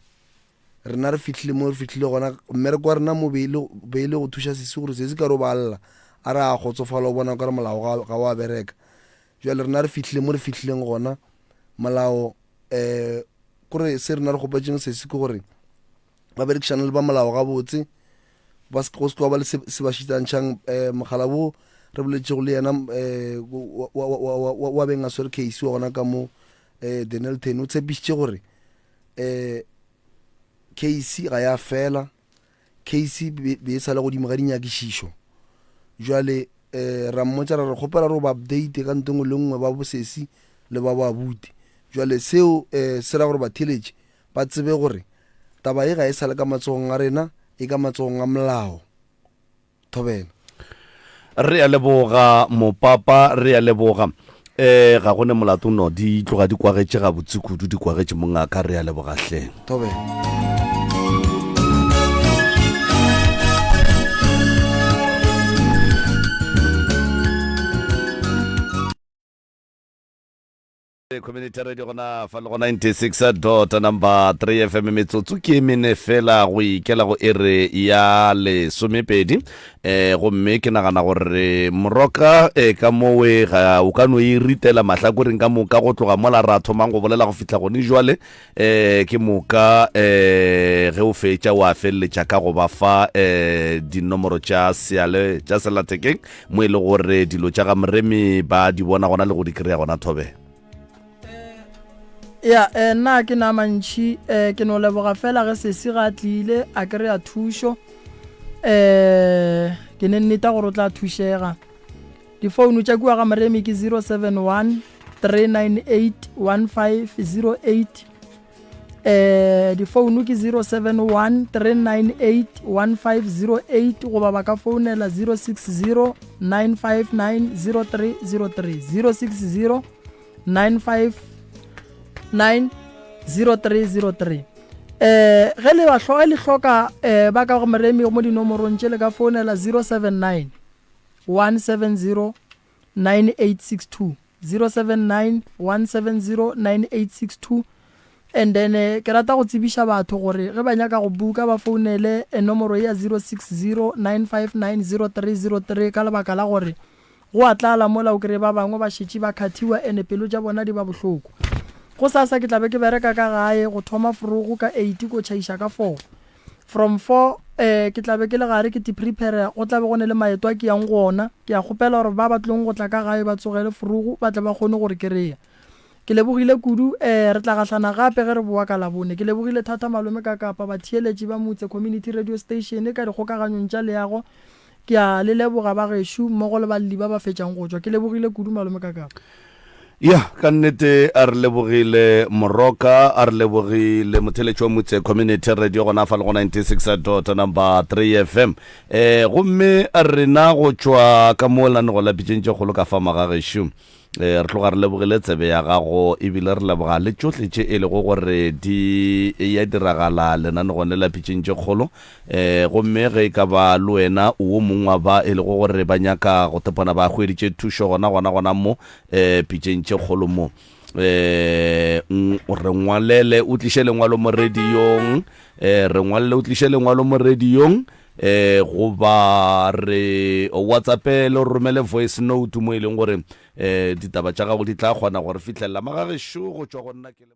Rena re fihlile mo re fihlile gona, mmereko wa rena mo be e le, be e le go thuša sesi gore sesi ka re o ba lla, a re a kgotsofala o bona o ka re molao ga, ga wa bereka. Bjale rena re fihlile mo re fihlileng gona, molao um kore se rena re kgopetšeng sesi ke gore ba berekišane le ba molao gabotse, ba se go se ba le se se ba šitantšhang um mogala wo re boletšego le yena um wa beng a swere case wa gona ka mo um Dennilton o tshepišitše gore um case ga ya fela case be e sa le godimo ga dinyakišišo jwale um ra mmotša ra re kgopela re o ba update ka nto nngwe le nngwe ba bosesi le ba boabuti jwale seo um se ra gore batheeletši ba tsebe gore taba ye ga e sa le ka matsogong a rena, e ka matsogong a molao. Thobela. Re a leboga mopapa, re a leboga. Eh ga go ne molato no, di tloga di kwagetše gabotse kudu, di kwagetše mongaka, re a leboga hle. Thobela. Community Radio gona fa le go 96 dot number 3 FM metsotso ke mene fela go ikela go ere ya lesomepedi eh gomme ke nagana gore moroka eh ka mowe ga o ka no e ritela mahlakoreng ka moka go tloga mola ra thomang go bolela go fihla gone jwale eh ke moka eh ge o fetša wa feleletša ka go ba fa eh dinomoro tša seale tša sellathekeng mo e le gore dilo tša ga moremi ba di bona gona le go di kry-a gona thobe ya eh, nna ke na mantšhi eh, ke no leboga fela ge sesi ga a tlile a kry-a thušo eh ke ne nneta gore o tla thušega Difounu tša kua ga Moremi ke 071 398 1508. Eh, difounu ke 071 398 1508 goba ba ka founela 060 959 0303 060 959 0303 eh ge le ba hloka le hloka eh ba ka go Moremi mo dinomorong tše le ka founela 079 170 9862 079 170 9862 and then eh, ke rata go tsebiša batho gore ge ba nyaka go buka ba founele eh, nomoro ya 060 959 0303 ka lebaka la gore go a tlala mola o kry ba bangwe ba šetše ba khathiwa ene pelo tša bona di ba bohloko go sasa ke tlabe ke bereka ka gae go thoma forogo ka 8 ko tšhaiša ka 4 From for eh ke tla be ke le gare ke te prepare go tla be go ne le maeto a ke yang go ona. Ke a kgopela gore ba ba tlong go tla ka gae ba tsogele forogo ba tle ba kgone go re kereya. Ke lebogile kudu eh re tla gahlana gape ge re bowa ka Labone. Ke lebogile thata malome ka Kapa, batheeletši ba Motse Community Radio Station ka dikgokaganyong tša leago. Ke a le leboga ba gešo mmogo le balli ba ba fetšang go tšwa. Ke lebogile kudu malome ka Kapa. Ya, ka nnete a re lebogile Moroka, a re lebogile motheletši wa Motse Community Radio gona fa le go 96 dot number 3 FM. Eh, gomme rena go tšwa ka mo lenanego la Pitšeng tše Kgolo ka fa magagešo, eh, re tloga re lebogile tsebe ya gago ebile re leboga le tšohle tše e lego gore di ya diragala lenanegong le la Pitšeng tše Kgolo. Eh, gomme ge e ka ba le wena o wo mongwe wa ba e lego gore ba nyaka go tepona ba hweditše thušo gona gona gona mo, eh pitšeng tše kgolo mo eh re ngwalele o tliše lengwalo mo radiong eh re ngwalele o tliše lengwalo mo radiong eh goba re whatsappele o romele voice note mo e leng gore eh ditaba tša gago di tla kgona gore fihlelela magagešo go tšwa go nna ke le.